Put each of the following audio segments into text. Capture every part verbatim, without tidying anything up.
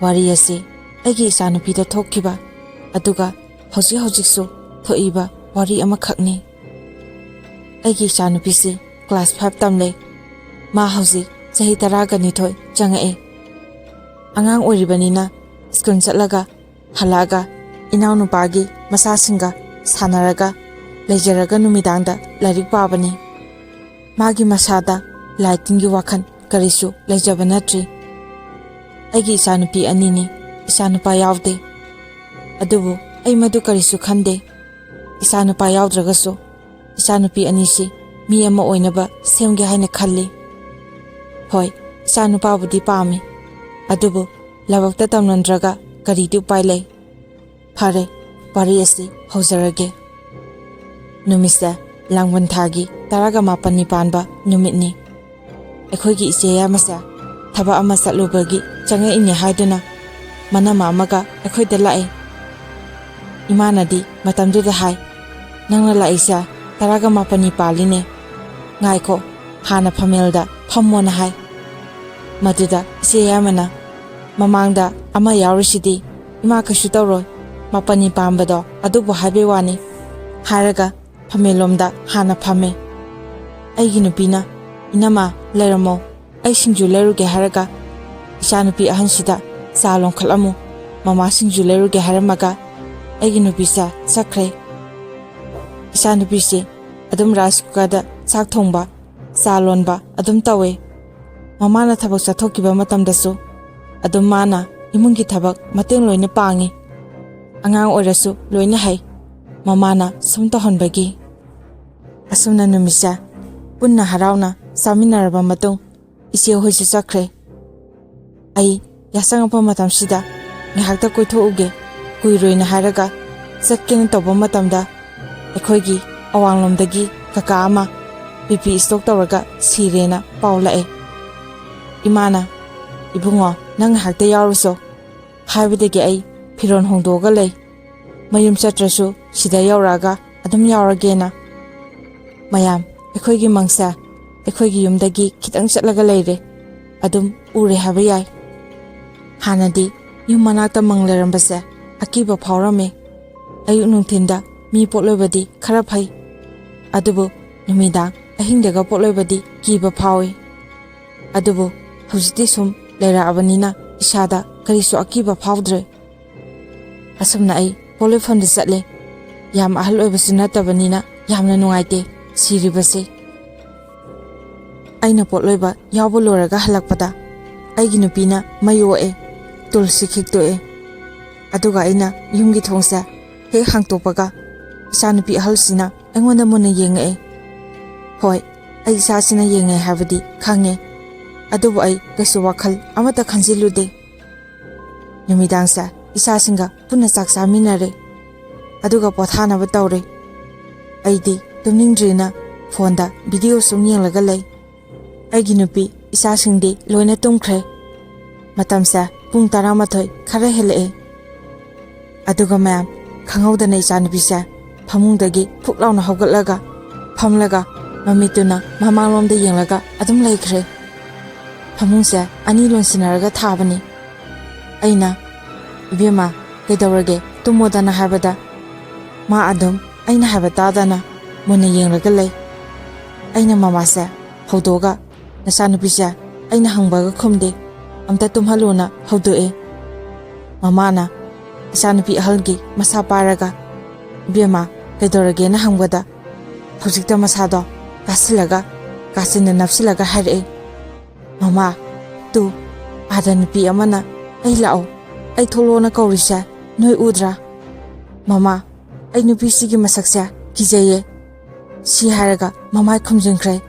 ꯋꯥꯔꯤ ꯑꯁꯤ ꯑꯩꯒꯤ ꯏꯆꯥꯅꯨꯄꯤꯗ ꯊꯣꯛꯈꯤꯕ, ꯑꯗꯨꯒ ꯍꯧꯖꯤꯛ ꯍꯧꯖꯤꯛꯁꯨ ꯊꯣꯛꯏꯕ ꯋꯥꯔꯤ ꯑꯃꯈꯛꯅꯤ꯫ ꯑꯩꯒꯤ ꯏꯆꯥꯅꯨꯄꯤꯁꯤ class five ꯇꯝꯂꯦ꯫ ꯃꯥ ꯍꯧꯖꯤꯛ ꯆꯍꯤ ꯇꯔꯥꯒ ꯅꯤꯊꯣꯏ ꯆꯪꯉꯛꯑꯦ꯫ ꯑꯉꯥꯡ ꯑꯣꯏꯔꯤꯕꯅꯤꯅ ꯁ꯭ꯀꯨꯜ ꯆꯠꯂꯒ ꯍꯜꯂꯛꯑꯒ ꯏꯅꯥꯎꯅꯨꯄꯥꯒꯤ ꯃꯆꯥꯁꯤꯡꯒ ꯁꯥꯟꯅꯔꯒ ꯂꯩꯖꯔꯒ ꯅꯨꯃꯤꯗꯥꯡꯗ ꯂꯥꯏꯔꯤꯛ ꯄꯥꯕꯅꯤ꯫ ꯃꯥꯒꯤ ꯃꯁꯥꯗ ꯂꯥꯏ ꯇꯤꯟꯒꯤ ꯋꯥꯈꯜ ꯀꯔꯤꯁꯨ ꯂꯩꯖꯕ ꯅꯠꯇ꯭ꯔꯤ꯫ ꯑꯩꯒꯤ ꯏꯆꯥꯅꯨꯄꯤ ꯑꯅꯤꯅꯤ, ꯏꯆꯥꯅꯨꯄꯥ ꯌꯥꯎꯗꯦ꯫ ꯑꯗꯨꯕꯨ ꯑꯩ ꯃꯗꯨ ꯀꯔꯤꯁꯨ ꯈꯟꯗꯦ꯫ ꯏꯆꯥꯅꯨꯄꯥ ꯌꯥꯎꯗ꯭ꯔꯒꯁꯨ ꯏꯆꯥꯅꯨꯄꯤ ꯑꯅꯤꯁꯤ ꯃꯤ ꯑꯃ ꯑꯣꯏꯅꯕ ꯁꯦꯝꯒꯦ ꯍꯥꯏꯅ ꯈꯜꯂꯤ꯫ ꯍꯣꯏ, ꯏꯆꯥꯅꯨꯄꯥꯕꯨꯗꯤ ꯄꯥꯝꯃꯤ, ꯑꯗꯨꯕꯨ ꯂꯥꯏꯕꯛꯇ ꯇꯝꯂꯝꯗ꯭ꯔꯒ ꯀꯔꯤꯗꯤ ꯎꯄꯥꯏ ꯂꯩ? ꯐꯔꯦ, ꯋꯥꯔꯤ ꯑꯁꯤ ꯍꯧꯖꯔꯒꯦ꯫ ꯅꯨꯃꯤꯠꯁꯦ ꯂꯥꯡꯕꯟ ꯊꯥꯒꯤ ꯇꯔꯥꯒ ꯃꯥꯄꯟꯅꯤ ꯄꯥꯟꯕ ꯅꯨꯃꯤꯠꯅꯤ꯫ ꯑꯩꯈꯣꯏꯒꯤ ꯏꯆꯦ ꯌꯥꯝꯃꯁꯦ ꯊꯕꯛ ꯑꯃ ꯆꯠꯂꯨꯕꯒꯤ ꯆꯪꯉꯛꯏꯅꯦ ꯍꯥꯏꯗꯨꯅ ꯃꯅꯝ ꯑꯃꯒ ꯑꯩꯈꯣꯏꯗ ꯂꯥꯛꯏ꯫ ꯏꯃꯥꯅꯗꯤ ꯃꯇꯝꯗꯨꯗ ꯍꯥꯏ, "ꯅꯪꯅ ꯂꯥꯛꯏꯁꯦ ꯇꯔꯥꯒ ꯃꯥꯄꯟꯅꯤ ꯄꯥꯜꯂꯤꯅꯦ꯫ ꯉꯥꯏꯈꯣ, ꯍꯥꯟꯅ ꯐꯝꯃꯦꯜꯗ ꯐꯝꯃꯣꯅ" ꯍꯥꯏ꯫ ꯃꯗꯨꯗ ꯏꯆꯦ ꯌꯥꯝꯃꯅ, "ꯃꯃꯥꯡꯗ ꯑꯃ ꯌꯥꯎꯔꯤꯁꯤꯗꯤ, ꯏꯃꯥ ꯀꯩꯁꯨ ꯇꯧꯔꯣꯏ, ꯃꯥꯄꯟꯅꯤ ꯄꯥꯟꯕꯗꯣ ꯑꯗꯨꯕꯨ ꯍꯥꯏꯕꯩ ꯋꯥꯅꯤ" ꯍꯥꯏꯔꯒ ꯐꯝꯃꯦꯜꯂꯣꯝꯗ ꯍꯥꯟꯅ ꯐꯝꯃꯦ꯫ ꯑꯩꯒꯤ ꯅꯨꯄꯤꯅ, "ꯏꯅꯝꯃ, ꯂꯩꯔꯝꯃꯣ, ꯑꯩ ꯁꯤꯡꯖꯨ ꯂꯩꯔꯨꯒꯦ" ꯍꯥꯏꯔꯒ ꯏꯆꯥꯅꯨꯄꯤ ꯑꯍꯟꯁꯤꯗ ꯆꯥ ꯂꯣꯟꯈꯠꯂꯝꯃꯨ, ꯃꯃꯥ ꯁꯤꯡꯖꯨ ꯂꯩꯔꯨꯒꯦ ꯍꯥꯏꯔꯝꯃꯒ ꯑꯩꯒꯤ ꯅꯨꯄꯤꯁꯦ ꯆꯠꯈ꯭ꯔꯦ꯫ ꯏꯆꯥꯅꯨꯄꯤꯁꯦ ꯑꯗꯨꯝ rice cookerꯗ ꯆꯥꯛ ꯊꯣꯡꯕ, ꯆꯥ ꯂꯣꯟꯕ ꯑꯗꯨꯝ ꯇꯧꯋꯦ꯫ ꯃꯃꯥꯅ ꯊꯕꯛ ꯆꯠꯊꯣꯛꯈꯤꯕ ꯃꯇꯝꯗꯁꯨ ꯑꯗꯨꯝ ꯃꯥꯅ ꯏꯃꯨꯡꯒꯤ ꯊꯕꯛ ꯃꯇꯦꯡ ꯂꯣꯏꯅ ꯄꯥꯡꯉꯤ꯫ ꯑꯉꯥꯡ ꯑꯣꯏꯔꯁꯨ ꯂꯣꯏꯅ ꯍꯩ꯫ ꯃꯃꯥꯅ ꯁꯨꯝ ꯇꯧꯍꯟꯕꯒꯤ꯫ ꯑꯁꯨꯝꯅ ꯅꯨꯃꯤꯠꯁꯦ ꯄꯨꯟꯅ ꯍꯔꯥꯎꯅ ꯆꯥꯃꯤꯟꯅꯔꯕ ꯃꯇꯨꯡ ꯏꯆꯦ ꯍꯣꯏꯁꯨ ꯆꯠꯈ꯭ꯔꯦ꯫ ꯑꯩ ꯌꯥꯆꯪꯉꯛꯄ ꯃꯇꯝꯁꯤꯗ ꯉꯥꯏꯍꯥꯛꯇ ꯀꯣꯏꯊꯣꯛꯎꯒꯦ, ꯀꯨꯏꯔꯣꯏꯅ ꯍꯥꯏꯔꯒ ꯆꯠꯀꯦꯅ ꯇꯧꯕ ꯃꯇꯝꯗ ꯑꯩꯈꯣꯏꯒꯤ ꯑꯋꯥꯡꯂꯣꯝꯗꯒꯤ ꯀꯀꯥ ꯑꯃ BP stroke ꯇꯧꯔꯒ ꯁꯤꯔꯦꯅ ꯄꯥꯎ ꯂꯥꯛꯑꯦ꯫ ꯏꯃꯥꯅ, "ꯏꯕꯨꯡꯉꯣ, ꯅꯪ ꯉꯥꯏꯍꯥꯛꯇ ꯌꯥꯎꯔꯨꯆꯣ" ꯍꯥꯏꯕꯗꯒꯤ ꯑꯩ ꯐꯤꯔꯣꯜ ꯍꯣꯡꯗꯣꯛꯑꯒ ꯂꯩ꯫ ꯃꯌꯨꯝ ꯆꯠꯇ꯭ꯔꯁꯨ ꯁꯤꯗ ꯌꯧꯔꯛꯑꯒ ꯑꯗꯨꯝ ꯌꯥꯎꯔꯒꯦꯅ꯫ ꯃꯌꯥꯝ, ꯑꯩꯈꯣꯏꯒꯤ ꯃꯪꯁꯦ ꯑꯩꯈꯣꯏꯒꯤ ꯌꯨꯝꯗꯒꯤ ꯈꯤꯇꯪ ꯆꯠꯂꯒ ꯂꯩꯔꯦ꯫ ꯑꯗꯨꯝ ꯎꯔꯦ ꯍꯥꯏꯕ ꯌꯥꯏ꯫ ꯍꯥꯟꯅꯗꯤ ꯌꯨꯝ ꯃꯅꯥꯛꯇ ꯃꯪ ꯂꯩꯔꯝꯕꯁꯦ ꯑꯀꯤꯕ ꯐꯥꯎꯔꯝꯃꯦ꯫ ꯑꯌꯨꯛ ꯅꯨꯡꯊꯤꯟꯗ ꯃꯤ ꯄꯣꯠꯂꯣꯏꯕꯗꯤ ꯈꯔ ꯐꯩ, ꯑꯗꯨꯕꯨ ꯅꯨꯃꯤꯗꯥꯡ ꯑꯍꯤꯡꯗꯒ ꯄꯣꯠꯂꯣꯏꯕꯗꯤ ꯀꯤꯕ ꯐꯥꯎꯏ꯫ ꯑꯗꯨꯕꯨ ꯍꯧꯖꯤꯛꯇꯤ ꯁꯨꯝ ꯂꯩꯔꯛꯑꯕꯅꯤꯅ ꯏꯁꯥꯗ ꯀꯔꯤꯁꯨ ꯑꯀꯤꯕ ꯐꯥꯎꯗ꯭ꯔꯦ꯫ ꯑꯁꯨꯝꯅ ꯑꯩ ꯄꯣꯠꯂꯣꯏꯐꯝꯗ ꯆꯠꯂꯦ꯫ ꯌꯥꯝ ꯑꯍꯜ ꯑꯣꯏꯕꯁꯨ ꯅꯠꯇꯕꯅꯤꯅ ꯌꯥꯝꯅ ꯅꯨꯡꯉꯥꯏꯇꯦ ꯁꯤꯔꯤꯕꯁꯦ꯫ ꯑꯩꯅ ꯄꯣꯠꯂꯣꯏꯕ ꯌꯥꯎꯕ ꯂꯣꯏꯔꯒ ꯍꯜꯂꯛꯄꯗ ꯑꯩꯒꯤ ꯅꯨꯄꯤꯅ ꯃꯩ ꯑꯣꯛꯑꯦ, ꯇꯨꯜꯁꯤ ꯈꯤꯛꯇꯣꯛꯑꯦ꯫ ꯑꯗꯨꯒ ꯑꯩꯅ ꯌꯨꯝꯒꯤ ꯊꯣꯡꯁꯦ ꯍꯦꯛ ꯍꯥꯡꯇꯣꯛꯄꯒ ꯏꯆꯥꯅꯨꯄꯤ ꯑꯍꯜꯁꯤꯅ ꯑꯩꯉꯣꯟꯗ ꯃꯨꯟꯅ ꯌꯦꯡꯉꯛꯑꯦ꯫ ꯍꯣꯏ, ꯑꯩ ꯏꯆꯥꯁꯤꯅ ꯌꯦꯡꯉꯦ ꯍꯥꯏꯕꯗꯤ ꯈꯪꯉꯦ, ꯑꯗꯨꯕꯨ ꯑꯩ ꯀꯩꯁꯨ ꯋꯥꯈꯜ ꯑꯃꯠꯇ ꯈꯟꯖꯤꯜꯂꯨꯗꯦ꯫ ꯅꯨꯃꯤꯗꯥꯡꯁꯦ ꯏꯆꯥꯁꯤꯡꯒ ꯄꯨꯟꯅ ꯆꯥꯛ ꯆꯥꯃꯤꯟꯅꯔꯦ꯫ ꯑꯗꯨꯒ ꯄꯣꯊꯥꯅꯕ ꯇꯧꯔꯦ꯫ ꯑꯩꯗꯤ ꯇꯨꯝꯅꯤꯡꯗ꯭ꯔꯤꯅ ꯐꯣꯟꯗ ꯚꯤꯗꯤꯑꯣ ꯁꯨꯝ ꯌꯦꯡꯂꯒ ꯂꯩ꯫ ꯑꯩꯒꯤ ꯅꯨꯄꯤ ꯏꯆꯥꯁꯤꯡꯗꯤ ꯂꯣꯏꯅ ꯇꯨꯝꯈ꯭ꯔꯦ꯫ ꯃꯇꯝꯁꯦ ꯄꯨꯡ ꯇꯔꯥꯃꯥꯊꯣꯏ ꯈꯔ ꯍꯦꯜꯂꯛꯑꯦ꯫ ꯑꯗꯨꯒ ꯃꯌꯥꯝ, ꯈꯪꯍꯧꯗꯅ ꯏꯆꯥꯅꯨꯄꯤꯁꯦ ꯐꯃꯨꯡꯗꯒꯤ ꯐꯨꯛ ꯂꯥꯎꯅ ꯍꯧꯒꯠꯂꯒ ꯐꯝꯂꯒ ꯃꯃꯤꯠꯇꯨꯅ ꯃꯃꯥꯡꯂꯣꯝꯗ ꯌꯦꯡꯂꯒ ꯑꯗꯨꯝ ꯂꯩꯈ꯭ꯔꯦ꯫ ꯐꯃꯨꯡꯁꯦ ꯑꯅꯤ ꯂꯣꯟꯁꯤꯟꯅꯔꯒ ꯊꯥꯕꯅꯤ꯫ ꯑꯩꯅ, "ꯏꯕꯦꯝꯃ, ꯀꯩꯗꯧꯔꯒꯦ? ꯇꯨꯝꯃꯣꯗꯅ" ꯍꯥꯏꯕꯗ ꯃꯥ ꯑꯗꯨꯝ ꯑꯩꯅ ꯍꯥꯏꯕ ꯇꯥꯗꯅ ꯃꯨꯟꯅ ꯌꯦꯡꯂꯒ ꯂꯩ꯫ ꯑꯩꯅ ꯃꯃꯥꯁꯦ ꯍꯧꯗꯣꯛꯑꯒ, "ꯅꯆꯥꯅꯨꯄꯤꯁꯦ ꯑꯩꯅ ꯍꯪꯕꯒ ꯈꯨꯝꯗꯦ, ꯑꯝꯇ ꯇꯨꯝꯍꯜꯂꯨꯅ" ꯍꯧꯗꯣꯛꯑꯦ꯫ ꯃꯃꯥꯅ ꯏꯆꯥꯅꯨꯄꯤ ꯑꯍꯜꯒꯤ ꯃꯁꯥ ꯄꯥꯏꯔꯒ, "ꯏꯕꯦꯝꯃ, ꯀꯩꯗꯧꯔꯒꯦꯅ?" ꯍꯪꯕꯗ ꯍꯧꯖꯤꯛꯇ ꯃꯁꯥꯗꯣ ꯀꯥꯁꯤꯜꯂꯒ ꯀꯥꯆꯤꯟꯗ ꯅꯞꯁꯤꯜꯂꯒ ꯍꯥꯏꯔꯛꯑꯦ, "ꯃꯃꯥ, ꯇꯨ, ꯑꯥꯗ ꯅꯨꯄꯤ ꯑꯃꯅ 'ꯑꯩ ꯂꯥꯛꯑꯣ, ꯑꯩ ꯊꯣꯛꯂꯛꯑꯣꯅ' ꯀꯧꯔꯤꯁꯦ ꯅꯣꯏ ꯎꯗ꯭ꯔꯥ? ꯃꯃꯥ, ꯑꯩ ꯅꯨꯄꯤꯁꯤꯒꯤ ꯃꯁꯛꯁꯦ ꯀꯤꯖꯩꯌꯦ"꯫ ꯁꯤ ꯍꯥꯏꯔꯒ ꯃꯃꯥꯏ ꯈꯨꯝꯖꯤꯟꯈ꯭ꯔꯦ꯫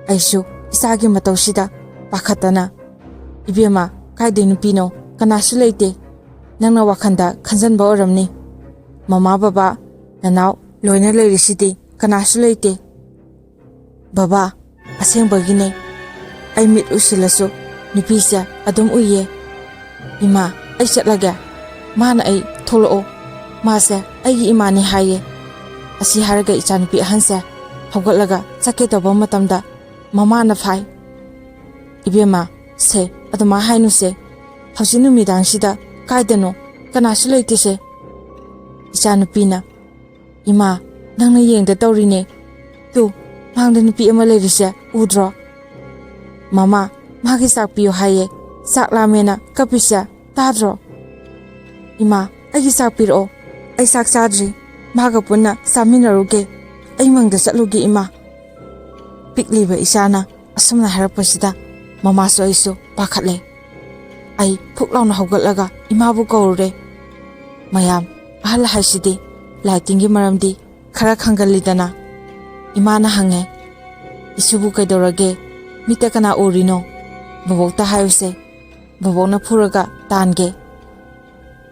ꯑꯩꯁꯨ ꯏꯆꯥꯒꯤ ꯃꯇꯧꯁꯤꯗ ꯄꯥꯈꯠꯇꯅ, "ꯏꯕꯦꯝꯃ, ꯀꯥꯏꯗꯩ ꯅꯨꯄꯤꯅꯣ? ꯀꯅꯥꯁꯨ ꯂꯩꯇꯦ꯫ ꯅꯪꯅ ꯋꯥꯈꯜꯗ ꯈꯟꯖꯟꯕ ꯑꯣꯏꯔꯝꯅꯤ꯫ ꯃꯃꯥ, ꯕꯕꯥ, ꯅꯅꯥꯎ ꯂꯣꯏꯅ ꯂꯩꯔꯤꯁꯤꯗꯤ, ꯀꯅꯥꯁꯨ ꯂꯩꯇꯦ"꯫ "ꯕꯕꯥ, ꯑꯁꯦꯡꯕꯒꯤꯅꯦ꯫ ꯑꯩ ꯃꯤꯠ ꯎꯏꯁꯤꯜꯂꯁꯨ ꯅꯨꯄꯤꯁꯦ ꯑꯗꯨꯝ ꯎꯏꯌꯦ꯫ ꯏꯃꯥ, ꯑꯩ ꯆꯠꯂꯒꯦ꯫ ꯃꯥꯅ ꯑꯩ ꯊꯣꯛꯂꯛꯑꯣ꯫ ꯃꯥꯁꯦ ꯑꯩꯒꯤ ꯏꯃꯥꯅꯤ ꯍꯥꯏꯌꯦ"꯫ ꯑꯁꯤ ꯍꯥꯏꯔꯒ ꯏꯆꯥꯅꯨꯄꯤ ꯑꯍꯟꯁꯦ ꯍꯧꯒꯠꯂꯒ ꯆꯠꯀꯦ ꯇꯧꯕ ꯃꯇꯝꯗ ꯃꯃꯥꯅ ꯐꯥꯏ꯫ "ꯏꯕꯦꯝꯃ, ꯁꯦ, ꯑꯗꯨꯃꯥꯏ ꯍꯥꯏꯅꯨꯁꯦ꯫ ꯍꯧꯖꯤꯛ ꯅꯨꯃꯤꯗꯥꯡꯁꯤꯗ ꯀꯥꯏꯗꯅꯣ? ꯀꯅꯥꯁꯨ ꯂꯩꯇꯦꯁꯦ꯫ ꯏꯆꯥꯅꯨꯄꯤꯅ, "ꯏꯃꯥ, ꯅꯪꯅ ꯌꯦꯡꯗ ꯇꯧꯔꯤꯅꯦ꯫ ꯇꯨ, ꯃꯥꯡꯗ ꯅꯨꯄꯤ ꯑꯃ ꯂꯩꯔꯤꯁꯦ ꯎꯗ꯭ꯔꯣ? ꯃꯃꯥ, ꯃꯥꯒꯤ ꯆꯥꯛ ꯄꯤꯌꯨ ꯍꯥꯏꯌꯦ꯫ ꯆꯥꯛ ꯂꯥꯝꯃꯦꯅ ꯀꯞꯄꯤꯁꯦ ꯇꯥꯗ꯭ꯔꯣ? ꯏꯃꯥ, ꯑꯩꯒꯤ ꯆꯥꯛ ꯄꯤꯔꯛꯑꯣ꯫ ꯑꯩ ꯆꯥꯛ ꯆꯥꯗ꯭ꯔꯤ꯫ ꯃꯥꯒ ꯄꯨꯟꯅ ꯆꯥꯃꯤꯟꯅꯔꯨꯒꯦ꯫ ꯑꯩ ꯃꯪꯗ ꯆꯠꯂꯨꯒꯦ, ꯏꯃꯥ꯫" ꯄꯤꯛꯂꯤꯕ ꯏꯆꯥꯅ ꯑꯁꯨꯝꯅ ꯍꯥꯏꯔꯛꯄꯁꯤꯗ ꯃꯃꯥꯁꯨ ꯑꯩꯁꯨ ꯄꯥꯈꯠꯂꯦ꯫ ꯑꯩ ꯐꯨꯛ ꯂꯥꯎꯅ ꯍꯧꯒꯠꯂꯒ ꯏꯃꯥꯕꯨ ꯀꯧꯔꯨꯔꯦ꯫ ꯃꯌꯥꯝ, ꯑꯍꯜ ꯍꯥꯏꯁꯤꯗꯤ ꯂꯥꯏ ꯇꯤꯟꯒꯤ ꯃꯔꯝꯗꯤ ꯈꯔ ꯈꯪꯒꯜꯂꯤꯗꯅ꯫ ꯏꯃꯥꯅ ꯍꯪꯉꯦ, "ꯏꯁꯨꯕꯨ ꯀꯩꯗꯧꯔꯒꯦ? ꯃꯤꯠꯇ ꯀꯅꯥ ꯎꯔꯤꯅꯣ? ꯕꯣꯕꯣꯛꯇ ꯍꯥꯏꯌꯨꯁꯦ꯫ ꯕꯣꯕꯣꯛꯅ ꯐꯨꯔꯒ ꯇꯥꯟꯒꯦ꯫"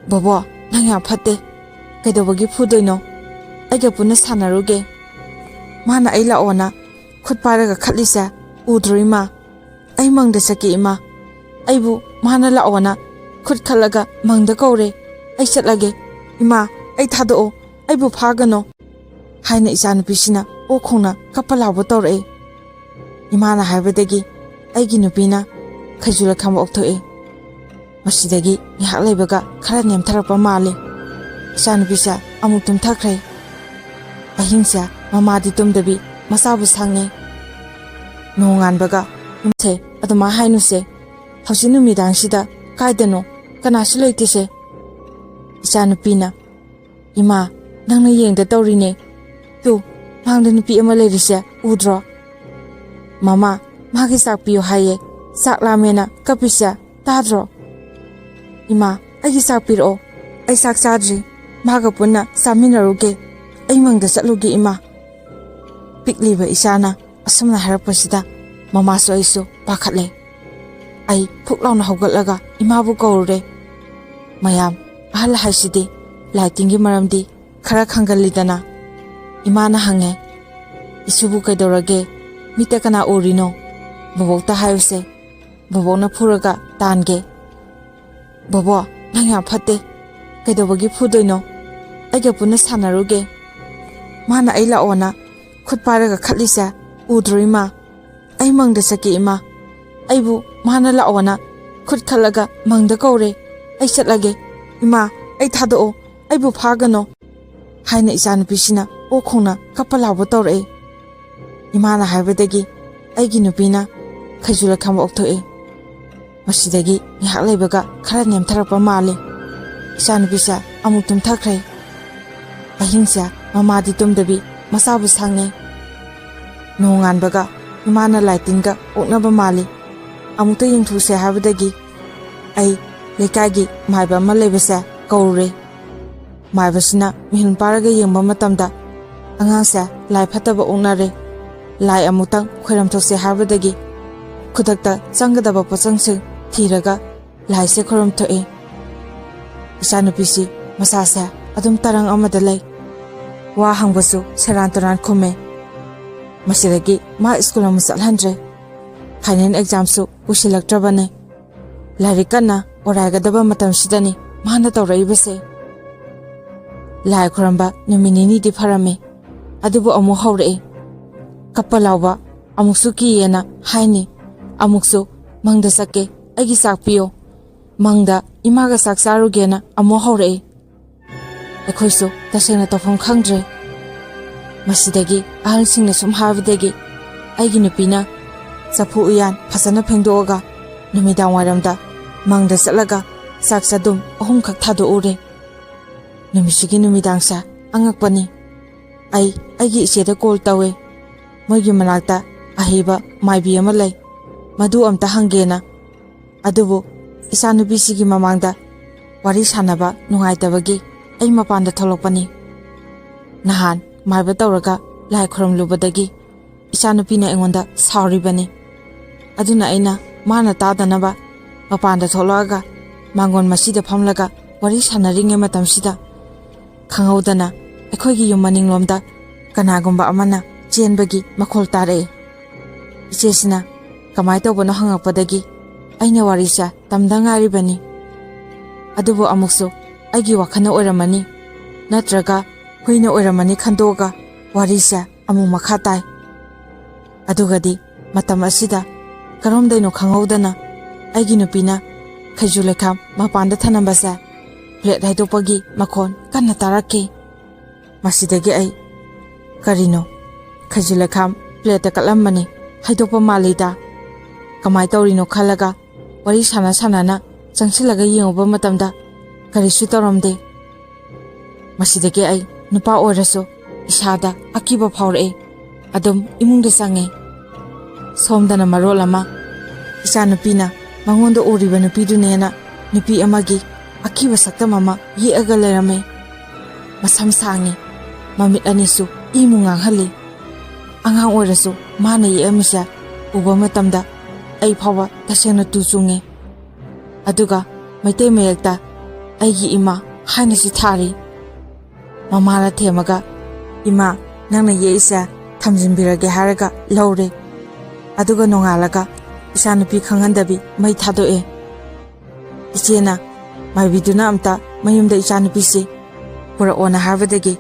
"ꯕꯣꯕꯣ, ꯅꯪ ꯌꯥꯝ ꯐꯠꯇꯦ꯫ ꯀꯩꯗꯧꯕꯒꯤ ꯐꯨꯗꯣꯏꯅꯣ? ꯑꯩꯒ ꯄꯨꯟꯅ ꯁꯥꯟꯅꯔꯨꯒꯦ꯫ ꯃꯥꯅ ꯑꯩ ꯂꯥꯛꯑꯣꯅ ꯈꯨꯠ ꯄꯥꯏꯔꯒ ꯈꯠꯂꯤꯁꯦ ꯎꯗ꯭ꯔꯣ, ꯏꯃꯥ? ꯑꯩ ꯃꯪꯗ ꯆꯠꯀꯦ, ꯏꯃꯥ꯫ ꯑꯩꯕꯨ ꯃꯥꯅ ꯂꯥꯛꯑꯣꯅ ꯈꯨꯠ ꯈꯠꯂꯒ ꯃꯪꯗ ꯀꯧꯔꯦ꯫ ꯑꯩ ꯆꯠꯂꯒꯦ꯫ ꯏꯃꯥ, ꯑꯩ ꯊꯥꯗꯣꯛꯑꯣ꯫ ꯑꯩꯕꯨ ꯐꯥꯒꯅꯣ", ꯍꯥꯏꯅ ꯏꯆꯥꯅꯨꯄꯤꯁꯤꯅ ꯑꯣꯛ ꯈꯣꯡꯅ ꯀꯞꯄ ꯂꯥꯎꯕ ꯇꯧꯔꯛꯑꯦ꯫ ꯏꯃꯥꯅ ꯍꯥꯏꯕꯗꯒꯤ ꯑꯩꯒꯤ ꯅꯨꯄꯤꯅ ꯈꯩꯖꯨ ꯂꯩꯈꯥꯝ ꯑꯣꯛꯊꯣꯛꯑꯦ꯫ ꯃꯁꯤꯗꯒꯤ ꯉꯥꯏꯍꯥꯛ ꯂꯩꯕꯒ ꯈꯔ ꯅꯦꯝꯊꯔꯛꯄ ꯃꯥꯜꯂꯦ꯫ ꯏꯆꯥꯅꯨꯄꯤꯁꯦ ꯑꯃꯨꯛ ꯇꯨꯝꯊꯈ꯭ꯔꯦ꯫ ꯑꯍꯤꯡꯁꯦ ꯃꯃꯥꯗꯤ ꯇꯨꯝꯗꯕꯤ ꯃꯆꯥꯕꯨ ꯁꯪꯉꯦ꯫ ꯅꯣꯡꯉꯥꯟꯕꯒ, "ꯏꯃꯥꯁꯦ ꯑꯗꯨꯃꯥꯏ ꯍꯥꯏꯅꯨꯁꯦ꯫ ꯍꯧꯖꯤꯛ ꯅꯨꯃꯤꯗꯥꯡꯁꯤꯗ ꯀꯥꯏꯗꯅꯣ? ꯀꯅꯥꯁꯨ ꯂꯩꯇꯦꯁꯦ꯫" ꯏꯆꯥꯅꯨꯄꯤꯅ, "ꯏꯃꯥ, ꯅꯪꯅ ꯌꯦꯡꯗ ꯇꯧꯔꯤꯅꯦ꯫ ꯇꯨ, ꯃꯥꯡꯗ ꯅꯨꯄꯤ ꯑꯃ ꯂꯩꯔꯤꯁꯦ ꯎꯗ꯭ꯔꯣ? ꯃꯃꯥ, ꯃꯥꯒꯤ ꯆꯥꯛ ꯄꯤꯌꯨ ꯍꯥꯏꯌꯦ꯫ ꯆꯥꯛ ꯂꯥꯝꯃꯦꯅ ꯀꯞꯄꯤꯁꯦ ꯇꯥꯗ꯭ꯔꯣ? ꯏꯃꯥ, ꯑꯩꯒꯤ ꯆꯥꯛ ꯄꯤꯔꯛꯑꯣ꯫ ꯑꯩ ꯆꯥꯛ ꯆꯥꯗ꯭ꯔꯤ꯫ ꯃꯥꯒ ꯄꯨꯟꯅ ꯆꯥꯃꯤꯟꯅꯔꯨꯒꯦ꯫ ꯑꯩ ꯃꯪꯗ ꯆꯠꯂꯨꯒꯦ, ꯏꯃꯥ꯫" ꯄꯤꯛꯂꯤꯕ ꯏꯆꯥꯅ ꯑꯁꯨꯝꯅ ꯍꯥꯏꯔꯛꯄꯁꯤꯗ ꯃꯃꯥꯁꯨ ꯑꯩꯁꯨ ꯄꯥꯈꯠꯂꯦ꯫ ꯑꯩ ꯐꯨꯛ ꯂꯥꯎꯅ ꯍꯧꯒꯠꯂꯒ ꯏꯃꯥꯕꯨ ꯀꯧꯔꯨꯔꯦ꯫ ꯃꯌꯥꯝ, ꯑꯍꯜ ꯍꯥꯏꯁꯤꯗꯤ ꯂꯥꯏ ꯇꯤꯟꯒꯤ ꯃꯔꯝꯗꯤ ꯈꯔ ꯈꯪꯒꯜꯂꯤꯗꯅ꯫ ꯏꯃꯥꯅ ꯍꯪꯉꯦ, "ꯏꯁꯨꯕꯨ ꯀꯩꯗꯧꯔꯒꯦ? ꯃꯤꯠꯇ ꯀꯅꯥ ꯎꯔꯤꯅꯣ? ꯕꯣꯕꯣꯛꯇ ꯍꯥꯏꯌꯨꯁꯦ꯫ ꯕꯣꯕꯣꯛꯅ ꯐꯨꯔꯒ ꯇꯥꯟꯒꯦ꯫" "ꯕꯣꯕꯣ, ꯅꯪ ꯌꯥꯝ ꯐꯠꯇꯦ꯫ ꯀꯩꯗꯧꯕꯒꯤ ꯐꯨꯗꯣꯏꯅꯣ? ꯑꯩꯒ ꯄꯨꯟꯅ ꯁꯥꯟꯅꯔꯨꯒꯦ꯫ ꯃꯥꯅ ꯑꯩ ꯂꯥꯛꯑꯣꯅ ꯈꯨꯠ ꯄꯥꯏꯔꯒ ꯈꯠꯂꯤꯁꯦ ꯎꯗ꯭ꯔꯣ, ꯏꯃꯥ? ꯑꯩ ꯃꯪꯗ ꯆꯠꯀꯦ, ꯏꯃꯥ꯫ ꯑꯩꯕꯨ ꯃꯥꯅ ꯂꯥꯛꯑꯣꯅ ꯈꯨꯠ ꯈꯜꯂꯒ ꯃꯪꯗ ꯀꯧꯔꯦ꯫ "ꯑꯩ ꯆꯠꯂꯒꯦ꯫ ꯏꯃꯥ, ꯑꯩ ꯊꯥꯗꯣꯛꯑꯣ꯫ ꯑꯩꯕꯨ ꯐꯥꯒꯅꯣ" ꯍꯥꯏꯅ ꯏꯆꯥꯅꯨꯄꯤꯁꯤꯅ ꯑꯣꯛ ꯈꯣꯡꯅ ꯀꯞꯄ ꯂꯥꯎꯕ ꯇꯧꯔꯛꯏ꯫ ꯏꯃꯥꯅ ꯍꯥꯏꯕꯗꯒꯤ ꯑꯩꯒꯤ ꯅꯨꯄꯤꯅ ꯈꯩꯖꯨ ꯂꯩꯈꯥꯝ ꯑꯣꯛꯊꯣꯛꯏ꯫ ꯃꯁꯤꯗꯒꯤ ꯉꯥꯏꯍꯥꯛ ꯂꯩꯕꯒ ꯈꯔ ꯅꯦꯝꯊꯔꯛꯄ ꯃꯥꯜꯂꯤ꯫ ꯏꯆꯥꯅꯨꯄꯤꯁꯦ ꯑꯃꯨꯛ ꯇꯨꯝꯊꯈ꯭ꯔꯦ꯫ ꯑꯍꯤꯡꯁꯦ ꯃꯃꯥꯗꯤ ꯇꯨꯝꯗꯕꯤ ꯃꯆꯥꯕꯨ ꯁꯪꯉꯦ꯫ ꯅꯣꯡꯉꯥꯟꯕꯒ ꯏꯃꯥꯅ ꯂꯥꯏ ꯇꯤꯟꯒ ꯑꯣꯛꯅꯕ ꯃꯥꯜꯂꯤ꯫ ꯑꯃꯨꯛꯇ ꯌꯦꯡꯊꯣꯛꯁꯦ ꯍꯥꯏꯕꯗꯒꯤ ꯑꯩ ꯂꯩꯀꯥꯏꯒꯤ ꯃꯥꯏꯕ ꯑꯃ ꯂꯩꯕꯁꯦ ꯀꯧꯔꯨꯔꯦ꯫ ꯃꯥꯏꯕꯁꯤꯅ ꯃꯤꯍꯨꯟ ꯄꯥꯔꯒ ꯌꯦꯡꯕ ꯃꯇꯝꯗ ꯑꯉꯥꯡꯁꯦ ꯂꯥꯏ ꯐꯠꯇꯕ ꯑꯣꯛꯅꯔꯦ꯫ ꯂꯥꯏ ꯑꯃꯨꯛꯇꯪ ꯈꯣꯏꯔꯝꯊꯣꯛꯁꯦ ꯍꯥꯏꯕꯗꯒꯤ ꯈꯨꯗꯛꯇ ꯆꯪꯒꯗꯕ ꯄꯣꯠꯆꯪꯁꯤꯡ ꯊꯤꯔꯒ ꯂꯥꯏꯁꯦ ꯈꯣꯏꯔꯝꯊꯣꯛꯏ꯫ ꯏꯆꯥꯅꯨꯄꯤꯁꯤ ꯃꯁꯥꯁꯦ ꯑꯗꯨꯝ ꯇꯔꯪ ꯑꯃꯗ ꯂꯩ꯫ ꯋꯥ ꯍꯪꯕꯁꯨ ꯁꯦꯔꯥꯟ ꯇꯨꯔꯥꯟ ꯈꯨꯝꯃꯦ꯫ ꯃꯁꯤꯗꯒꯤ ꯃꯥ ꯁ꯭ꯀꯨꯜ ꯑꯃꯨꯛ ꯆꯠꯍꯟꯗ꯭ꯔꯦ꯫ ꯐꯥꯏꯅꯦꯜ ꯑꯦꯛꯖꯥꯝꯁꯨ ꯀꯨꯏꯁꯤꯜꯂꯛꯇ꯭ꯔꯕꯅꯦ꯫ ꯂꯥꯏꯔꯤꯛ ꯀꯟꯅ ꯑꯣꯔꯥꯏꯒꯗꯕ ꯃꯇꯝꯁꯤꯗꯅꯤ ꯃꯥꯅ ꯇꯧꯔꯛꯏꯕꯁꯦ꯫ ꯂꯥꯏ ꯈꯨꯔꯝꯕ ꯅꯨꯃꯤꯠ ꯅꯤꯅꯤꯗꯤ ꯐꯔꯝꯃꯦ, ꯑꯗꯨꯕꯨ ꯑꯃꯨꯛ ꯍꯧꯔꯛꯑꯦ꯫ ꯀꯞꯄ ꯂꯥꯎꯕ, ꯑꯃꯨꯛꯁꯨ ꯀꯤꯌꯦꯅ ꯍꯥꯏꯅꯤ, ꯑꯃꯨꯛꯁꯨ "ꯃꯪꯗ ꯆꯠꯀꯦ, ꯑꯩꯒꯤ ꯆꯥꯛ ꯄꯤꯌꯣ", ꯃꯪꯗ "ꯏꯃꯥꯒ ꯆꯥꯛ ꯆꯥꯔꯨꯒꯦꯅ" ꯑꯃꯨꯛ ꯍꯧꯔꯛꯑꯦ꯫ ꯑꯩꯈꯣꯏꯁꯨ ꯇꯁꯦꯡꯅ ꯇꯧꯐꯝ ꯈꯪꯗ꯭ꯔꯦ꯫ ꯃꯁꯤꯗꯒꯤ ꯑꯍꯜꯁꯤꯡꯅ ꯁꯨꯝ ꯍꯥꯏꯕꯗꯒꯤ ꯑꯩꯒꯤ ꯅꯨꯄꯤꯅ ꯆꯐꯨ ꯎꯌꯥꯟ ꯐꯖꯅ ꯐꯦꯡꯗꯣꯛꯑꯒ ꯅꯨꯃꯤꯗꯥꯡ ꯋꯥꯏꯔꯝꯗ ꯃꯪꯗ ꯆꯠꯂꯒ ꯆꯥꯛ ꯆꯗꯨꯝ ꯑꯍꯨꯝꯈꯛ ꯊꯥꯗꯣꯛꯎꯔꯦ꯫ ꯅꯨꯃꯤꯠꯁꯤꯒꯤ ꯅꯨꯃꯤꯗꯥꯡꯁꯦ ꯑꯉꯛꯄꯅꯤ꯫ ꯑꯩ ꯑꯩꯒꯤ ꯏꯆꯦꯗ ꯀꯣꯜ ꯇꯧꯋꯦ꯫ ꯃꯣꯏꯒꯤ ꯃꯅꯥꯛꯇ ꯑꯍꯩꯕ ꯃꯥꯏꯕꯤ ꯑꯃ ꯂꯩ, ꯃꯗꯨ ꯑꯝꯇ ꯍꯪꯒꯦꯅ꯫ ꯑꯗꯨꯕꯨ ꯏꯆꯥꯅꯨꯄꯤꯁꯤꯒꯤ ꯃꯃꯥꯡꯗ ꯋꯥꯔꯤ ꯁꯥꯟꯅꯕ ꯅꯨꯡꯉꯥꯏꯇꯕꯒꯤ ꯑꯩ ꯃꯄꯥꯟꯗ ꯊꯣꯛꯂꯛꯄꯅꯤ꯫ ꯅꯍꯥꯟ ꯃꯥꯏꯕ ꯇꯧꯔꯒ ꯂꯥꯏ ꯈꯨꯔꯨꯝꯂꯨꯕꯗꯒꯤ ꯏꯆꯥꯅꯨꯄꯤꯅ ꯑꯩꯉꯣꯟꯗ ꯁꯥꯎꯔꯤꯕꯅꯤ꯫ ꯑꯗꯨꯅ ꯑꯩꯅ ꯃꯥꯅ ꯇꯥꯗꯅꯕ ꯃꯄꯥꯟꯗ ꯊꯣꯛꯂꯛꯑꯒ ꯃꯥꯡꯒꯣꯟ ꯃꯁꯤꯗ ꯐꯝꯂꯒ ꯋꯥꯔꯤ ꯁꯥꯟꯅꯔꯤꯉꯩ ꯃꯇꯝꯁꯤꯗ ꯈꯪꯍꯧꯗꯅ ꯑꯩꯈꯣꯏꯒꯤ ꯌꯨꯝ ꯃꯅꯤꯡꯂꯣꯝꯗ ꯀꯅꯥꯒꯨꯝꯕ ꯑꯃꯅ ꯆꯦꯟꯕꯒꯤ ꯃꯈꯣꯜ ꯇꯥꯔꯛꯏ꯫ ꯏꯆꯦꯁꯤꯅ ꯀꯃꯥꯏ ꯇꯧꯕꯅꯣ ꯍꯪꯉꯛꯄꯗꯒꯤ ꯑꯩꯅ ꯋꯥꯔꯤꯁꯦ ꯇꯝꯗ ꯉꯥꯏꯔꯤꯕꯅꯤ꯫ ꯑꯗꯨꯕꯨ ꯑꯃꯨꯛꯁꯨ ꯑꯩꯒꯤ ꯋꯥꯈꯜꯅ ꯑꯣꯏꯔꯝꯃꯅꯤ, ꯅꯠꯇ꯭ꯔꯒ ꯍꯨꯏꯅ ꯑꯣꯏꯔꯝꯃꯅꯤ ꯈꯟꯗꯣꯛꯑꯒ ꯋꯥꯔꯤꯁꯦ ꯑꯃꯨꯛ ꯃꯈꯥ ꯇꯥꯏ꯫ ꯑꯗꯨꯒꯗꯤ ꯃꯇꯝ ꯑꯁꯤꯗ ꯀꯔꯣꯝꯗꯩꯅꯣ ꯈꯪꯍꯧꯗꯅ ꯑꯩꯒꯤ ꯅꯨꯄꯤꯅ ꯈꯩꯖꯨ ꯂꯩꯈꯥꯝ ꯃꯄꯥꯟꯗ ꯊꯅꯝꯕꯁꯦ ꯄ꯭ꯂꯦꯠ ꯍꯩꯗꯣꯛꯄꯒꯤ ꯃꯈꯣꯟ ꯀꯟꯅ ꯇꯥꯔꯛꯈꯤ꯫ ꯃꯁꯤꯗꯒꯤ ꯑꯩ, "ꯀꯔꯤꯅꯣ? ꯈꯩꯖꯨ ꯂꯩꯈꯥꯝ ꯄ꯭ꯂꯦꯠꯇ ꯀꯠꯂꯝꯕꯅꯤ, ꯍꯩꯗꯣꯛꯄ ꯃꯥꯜꯂꯤꯗ꯫ ꯀꯃꯥꯏ ꯇꯧꯔꯤꯅꯣ?" ꯈꯜꯂꯒ ꯋꯥꯔꯤ ꯁꯥꯟꯅ ꯁꯥꯟꯅꯅ ꯆꯪꯁꯤꯜꯂꯒ ꯌꯦꯡꯉꯨꯕ ꯃꯇꯝꯗ ꯀꯔꯤꯁꯨ ꯇꯧꯔꯝꯗꯦ꯫ ꯃꯁꯤꯗꯒꯤ ꯑꯩ ꯅꯨꯄꯥ ꯑꯣꯏꯔꯁꯨ ꯏꯁꯥꯗ ꯑꯀꯤꯕ ꯐꯥꯎꯔꯛꯑꯦ꯫ ꯑꯗꯨꯝ ꯏꯃꯨꯡꯗ ꯆꯪꯉꯦ꯫ ꯁꯣꯝꯗꯅ ꯃꯔꯣꯜ ꯑꯃ, ꯏꯆꯥꯅꯨꯄꯤꯅ ꯃꯉꯣꯟꯗ ꯎꯔꯤꯕ ꯅꯨꯄꯤꯗꯨꯅꯦꯅ ꯅꯨꯄꯤ ꯑꯃꯒꯤ ꯑꯀꯤꯕ ꯁꯛꯇꯝ ꯑꯃ ꯌꯦꯛꯑꯒ ꯂꯩꯔꯝꯃꯦ꯫ ꯃꯁꯝ ꯁꯥꯡꯉꯤ, ꯃꯃꯤꯠ ꯑꯅꯤꯁꯨ ꯏꯃꯨ ꯉꯥꯡꯍꯜꯂꯤ꯫ ꯑꯉꯥꯡ ꯑꯣꯏꯔꯁꯨ ꯃꯥꯅ ꯌꯦꯛꯑꯝꯃꯤꯁꯦ ꯎꯕ ꯃꯇꯝꯗ ꯑꯩ ꯐꯥꯎꯕ ꯇꯁꯦꯡꯅ ꯇꯨ ꯆꯨꯡꯉꯦ꯫ ꯑꯗꯨꯒ ꯃꯩꯇꯩ ꯃꯌꯦꯛꯇ "ꯑꯩꯒꯤ ꯏꯃꯥ" ꯍꯥꯏꯅꯁꯨ ꯊꯥꯔꯤ꯫ ꯃꯃꯥꯅ ꯊꯦꯝꯃꯒ, "ꯏꯃꯥ, ꯅꯪꯅ ꯌꯦꯛꯏꯁꯦ ꯊꯝꯖꯤꯟꯕꯤꯔꯒꯦ" ꯍꯥꯏꯔꯒ ꯂꯧꯔꯦ꯫ ꯑꯗꯨꯒ ꯅꯣꯡꯉꯥꯜꯂꯒ ꯏꯆꯥꯅꯨꯄꯤ ꯈꯪꯍꯟꯗꯕꯤ ꯃꯩ ꯊꯥꯗꯣꯛꯑꯦ꯫ ꯏꯆꯦꯅ ꯃꯥꯏꯕꯤꯗꯨꯅ ꯑꯝꯇ ꯃꯌꯨꯝꯗ ꯏꯆꯥꯅꯨꯄꯤꯁꯤ ꯄꯨꯔꯛꯑꯣꯅ ꯍꯥꯏꯕꯗꯒꯤ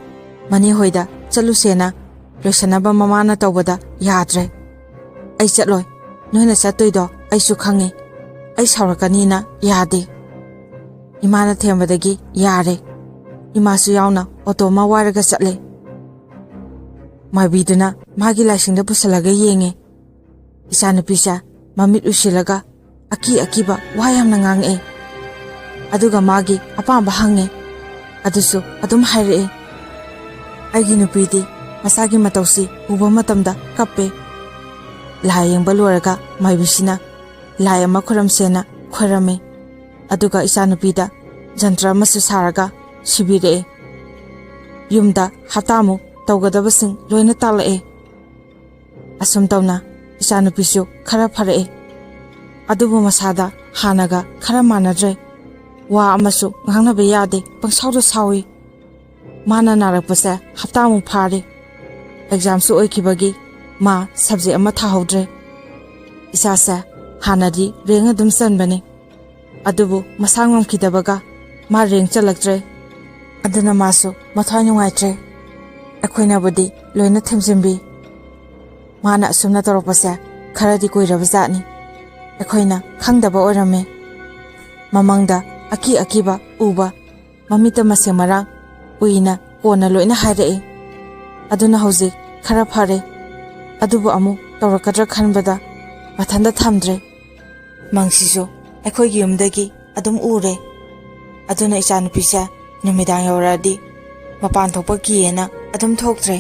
ꯃꯅꯦ ꯍꯣꯏꯗ ꯆꯠꯂꯨꯁꯦꯅ ꯂꯣꯏꯁꯟꯅꯕ ꯃꯃꯥꯅ ꯇꯧꯕꯗ ꯌꯥꯗ꯭ꯔꯦ꯫ "ꯑꯩ ꯆꯠꯂꯣꯏ, ꯅꯣꯏꯅ ꯆꯠꯇꯣꯏꯗꯣ ꯑꯩꯁꯨ ꯈꯪꯉꯤ, ꯑꯩ ꯁꯥꯎꯔꯛꯀꯅꯤꯅ ꯌꯥꯗꯦ"꯫ ꯏꯃꯥꯅ ꯊꯦꯝꯕꯗꯒꯤ ꯌꯥꯔꯦ꯫ ꯏꯃꯥꯁꯨ ꯌꯥꯎꯅ ꯑꯣꯇꯣ ꯑꯃ ꯋꯥꯏꯔꯒ ꯆꯠꯂꯦ꯫ ꯃꯥꯏꯕꯤꯗꯨꯅ ꯃꯥꯒꯤ ꯂꯥꯏꯁꯪꯗ ꯄꯨꯁꯜꯂꯒ ꯌꯦꯡꯉꯦ꯫ ꯏꯆꯥꯅꯨꯄꯤꯁꯦ ꯃꯃꯤꯠ ꯎꯏꯁꯤꯜꯂꯒ ꯑꯀꯤ ꯑꯀꯤꯕ ꯋꯥ ꯌꯥꯝꯅ ꯉꯥꯡꯉꯛꯑꯦ꯫ ꯑꯗꯨꯒ ꯃꯥꯒꯤ ꯑꯄꯥꯝꯕ ꯍꯪꯉꯦ꯫ ꯑꯗꯨꯁꯨ ꯑꯗꯨꯝ ꯍꯥꯏꯔꯛꯑꯦ꯫ ꯑꯩꯒꯤ ꯅꯨꯄꯤꯗꯤ ꯃꯁꯥꯒꯤ ꯃꯇꯧꯁꯤ ꯎꯕ ꯃꯇꯝꯗ ꯀꯞꯄꯦ꯫ ꯂꯥꯏ ꯌꯦꯡꯕ ꯂꯣꯏꯔꯒ ꯃꯥꯏꯕꯤꯁꯤꯅ ꯂꯥꯏ ꯑꯃ ꯈꯨꯔꯝꯁꯦꯅ ꯈꯣꯏꯔꯝꯃꯤ꯫ ꯑꯗꯨꯒ ꯏꯆꯥꯅꯨꯄꯤꯗ ꯖꯟꯇ꯭ꯔ ꯑꯃꯁꯨ ꯁꯥꯔꯒ ꯁꯤꯕꯤꯔꯛꯑꯦ꯫ ꯌꯨꯝꯗ ꯍꯞꯇꯥꯃꯨꯛ ꯇꯧꯒꯗꯕꯁꯤꯡ ꯂꯣꯏꯅ ꯇꯥꯛꯂꯛꯑꯦ꯫ ꯑꯁꯨꯝ ꯇꯧꯅ ꯏꯆꯥꯅꯨꯄꯤꯁꯨ ꯈꯔ ꯐꯔꯛꯑꯦ꯫ ꯑꯗꯨꯕꯨ ꯃꯁꯥꯗ ꯍꯥꯟꯅꯒ ꯈꯔ ꯃꯥꯟꯅꯗ꯭ꯔꯦ꯫ ꯋꯥ ꯑꯃꯁꯨ ꯉꯥꯡꯅꯕ ꯌꯥꯗꯦ, ꯄꯪꯁꯥꯎꯗ ꯁꯥꯎꯏ꯫ ꯃꯥꯅ ꯅꯥꯔꯛꯄꯁꯦ ꯍꯞꯇꯥꯃꯨꯛ ꯐꯥꯔꯦ꯫ ꯑꯦꯛꯖꯥꯝꯁꯨ ꯑꯣꯏꯈꯤꯕꯒꯤ ꯃꯥ ꯁꯕꯖꯦꯛ ꯑꯃ ꯊꯥꯍꯧꯗ꯭ꯔꯦ꯫ ꯏꯆꯥꯁꯦ ꯍꯥꯟꯅꯗꯤ ꯔꯦꯡ ꯑꯗꯨꯝ ꯆꯟꯕꯅꯤ, ꯑꯗꯨꯕꯨ ꯃꯁꯥ ꯉꯝꯈꯤꯗꯕꯒ ꯃꯥ ꯔꯦꯡ ꯆꯜꯂꯛꯇ꯭ꯔꯦ꯫ ꯑꯗꯨꯅ ꯃꯥꯁꯨ ꯃꯊ꯭ꯋꯥꯏ ꯅꯨꯡꯉꯥꯏꯇ꯭ꯔꯦ꯫ ꯑꯩꯈꯣꯏꯅꯕꯨꯗꯤ ꯂꯣꯏꯅ ꯊꯦꯝꯖꯤꯟꯕꯤ꯫ ꯃꯥꯅ ꯑꯁꯨꯝꯅ ꯇꯧꯔꯛꯄꯁꯦ ꯈꯔꯗꯤ ꯀꯨꯏꯔꯕ ꯖꯥꯠꯅꯤ꯫ ꯑꯩꯈꯣꯏꯅ ꯈꯪꯗꯕ ꯑꯣꯏꯔꯝꯃꯦ꯫ ꯃꯃꯪꯗ ꯑꯀꯤ ꯑꯀꯤꯕ ꯎꯕ, ꯃꯃꯤꯠꯇ ꯃꯁꯦꯡ ꯃꯔꯥꯡ ꯎꯏꯅ ꯀꯣꯟꯅ ꯂꯣꯏꯅ ꯍꯥꯏꯔꯛꯏ꯫ ꯑꯗꯨꯅ ꯍꯧꯖꯤꯛ ꯈꯔ ꯐꯔꯦ꯫ ꯑꯗꯨꯕꯨ ꯑꯃꯨꯛ ꯇꯧꯔꯛꯀꯗ꯭ꯔꯥ ꯈꯟꯕꯗ ꯃꯊꯟꯇ ꯊꯝꯗ꯭ꯔꯦ꯫ ꯃꯪꯁꯤꯁꯨ ꯑꯩꯈꯣꯏꯒꯤ ꯌꯨꯝꯗꯒꯤ ꯑꯗꯨꯝ ꯎꯔꯦ꯫ ꯑꯗꯨꯅ ꯏꯆꯥꯅꯨꯄꯤꯁꯦ ꯅꯨꯃꯤꯗꯥꯡ ꯌꯧꯔꯛꯑꯗꯤ ꯃꯄꯥꯟ ꯊꯣꯛꯄ ꯀꯤꯌꯦꯅ ꯑꯗꯨꯝ ꯊꯣꯛꯇ꯭ꯔꯦ꯫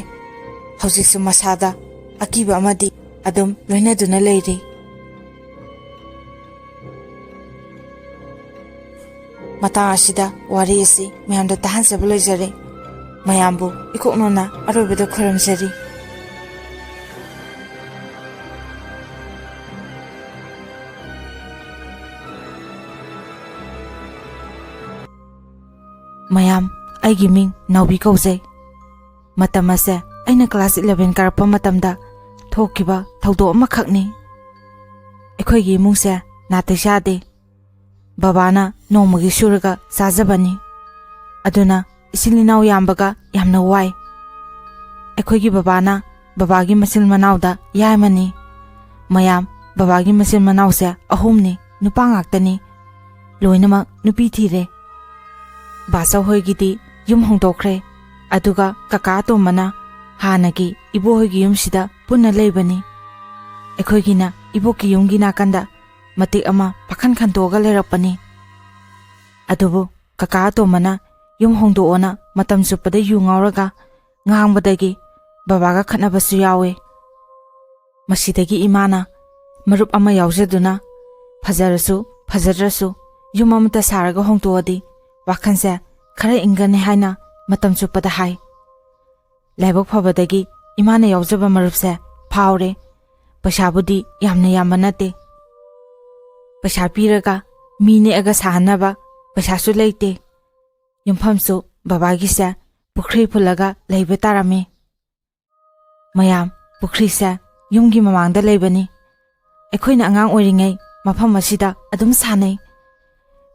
ꯍꯧꯖꯤꯛꯁꯨ ꯃꯁꯥꯗ ꯑꯀꯤꯕ ꯑꯃꯗꯤ ꯑꯗꯨꯝ ꯂꯣꯏꯅꯗꯨꯅ ꯂꯩꯔꯤ꯫ ꯃꯇꯥꯡ ꯑꯁꯤꯗ ꯋꯥꯔꯤ ꯑꯁꯤ ꯃꯌꯥꯝꯗ ꯇꯥꯍꯟꯖꯕ ꯂꯣꯏꯖꯔꯦ꯫ ꯃꯌꯥꯝꯕꯨ ꯏꯀꯣꯛꯅꯣꯅ ꯑꯔꯣꯏꯕꯗ ꯈꯨꯔꯨꯝꯖꯔꯤ꯫ ꯃꯌꯥꯝ, ꯑꯩꯒꯤ ꯃꯤꯡ ꯅꯥꯎꯕꯤ ꯀꯧꯖꯩ꯫ ꯃꯇꯝ ꯑꯁꯦ ꯑꯩꯅ class eleven ꯀꯥꯔꯛꯄ ꯃꯇꯝꯗ ꯊꯣꯛꯈꯤꯕ ꯊꯧꯗꯣꯛ ꯑꯃꯈꯛꯅꯤ꯫ ꯑꯩꯈꯣꯏꯒꯤ ꯏꯃꯨꯡꯁꯦ ꯅꯥꯇꯩ ꯆꯥꯗꯦ꯫ ꯕꯕꯥꯅ ꯅꯣꯡꯃꯒꯤ ꯁꯨꯔꯒ ꯆꯥꯖꯕꯅꯤ꯫ ꯑꯗꯨꯅ ꯏꯆꯤꯜ ꯏꯅꯥꯎ ꯌꯥꯝꯕꯒ ꯌꯥꯝꯅ ꯋꯥꯏ꯫ ꯑꯩꯈꯣꯏꯒꯤ ꯕꯕꯥꯅ ꯕꯕꯥꯒꯤ ꯃꯆꯤꯟ ꯃꯅꯥꯎꯗ ꯌꯥꯏꯃꯅꯤ꯫ ꯃꯌꯥꯝ, ꯕꯕꯥꯒꯤ ꯃꯆꯤꯟ ꯃꯅꯥꯎꯁꯦ ꯑꯍꯨꯝꯅꯤ, ꯅꯨꯄꯥ ꯉꯥꯛꯇꯅꯤ꯫ ꯂꯣꯏꯅꯃꯛ ꯅꯨꯄꯤ ꯊꯤꯔꯦ꯫ ꯕꯥꯆꯧ ꯍꯣꯏꯒꯤꯗꯤ ꯌꯨꯝ ꯍꯣꯡꯗꯣꯛꯈ꯭ꯔꯦ꯫ ꯑꯗꯨꯒ ꯀꯀꯥ ꯑꯇꯣꯝꯕꯅ ꯍꯥꯟꯅꯒꯤ ꯏꯕꯣꯛ ꯍꯣꯏꯒꯤ ꯌꯨꯝꯁꯤꯗ ꯄꯨꯟꯅ ꯂꯩꯕꯅꯤ꯫ ꯑꯩꯈꯣꯏꯒꯤꯅ ꯏꯕꯣꯛꯀꯤ ꯌꯨꯝꯒꯤ ꯅꯥꯀꯟꯗ ꯃꯇꯦꯛ ꯑꯃ ꯄꯥꯈꯟ ꯈꯟꯗꯣꯛꯑꯒ ꯂꯩꯔꯛꯄꯅꯤ꯫ ꯑꯗꯨꯕꯨ ꯀꯀꯥ ꯑꯇꯣꯝꯕꯅ ꯌꯨꯝ ꯍꯣꯡꯗꯣꯛꯑꯣꯅ ꯃꯇꯝ ꯆꯨꯞꯄꯗ ꯌꯨ ꯉꯥꯎꯔꯒ ꯉꯥꯡꯕꯗꯒꯤ ꯕꯕꯥꯒ ꯈꯠꯅꯕꯁꯨ ꯌꯥꯎꯋꯦ꯫ ꯃꯁꯤꯗꯒꯤ ꯏꯃꯥꯅ ꯃꯔꯨꯞ ꯑꯃ ꯌꯥꯎꯖꯗꯨꯅ ꯐꯖꯔꯁꯨ ꯐꯖꯗ꯭ꯔꯁꯨ ꯌꯨꯝ ꯑꯃꯇ ꯁꯥꯔꯒ ꯍꯣꯡꯗꯣꯛꯑꯗꯤ ꯋꯥꯈꯜꯁꯦ ꯈꯔ ꯏꯪꯒꯅꯤ ꯍꯥꯏꯅ ꯃꯇꯝ ꯆꯨꯞꯄꯗ ꯍꯥꯏ꯫ ꯂꯥꯏꯕꯛ ꯐꯕꯗꯒꯤ ꯏꯃꯥꯅ ꯌꯥꯎꯖꯕ ꯃꯔꯨꯞꯁꯦ ꯐꯥꯎꯔꯦ꯫ ꯄꯩꯁꯥꯕꯨꯗꯤ ꯌꯥꯝꯅ ꯌꯥꯝꯕ ꯅꯠꯇꯦ꯫ ꯄꯩꯁꯥ ꯄꯤꯔꯒ ꯃꯤ ꯅꯦꯛꯑꯒ ꯁꯥꯍꯟꯅꯕ ꯄꯩꯁꯥꯁꯨ ꯂꯩꯇꯦ꯫ ꯌꯨꯝꯐꯝꯁꯨ ꯕꯕꯥꯒꯤꯁꯦ ꯄꯨꯈ꯭ꯔꯤ ꯐꯨꯜꯂꯒ ꯂꯩꯕ ꯇꯥꯔꯝꯃꯤ꯫ ꯃꯌꯥꯝ, ꯄꯨꯈ꯭ꯔꯤꯁꯦ ꯌꯨꯝꯒꯤ ꯃꯃꯥꯡꯗ ꯂꯩꯕꯅꯤ꯫ ꯑꯩꯈꯣꯏꯅ ꯑꯉꯥꯡ ꯑꯣꯏꯔꯤꯉꯩ ꯃꯐꯝ ꯑꯁꯤꯗ ꯑꯗꯨꯝ ꯁꯥꯟꯅꯩ꯫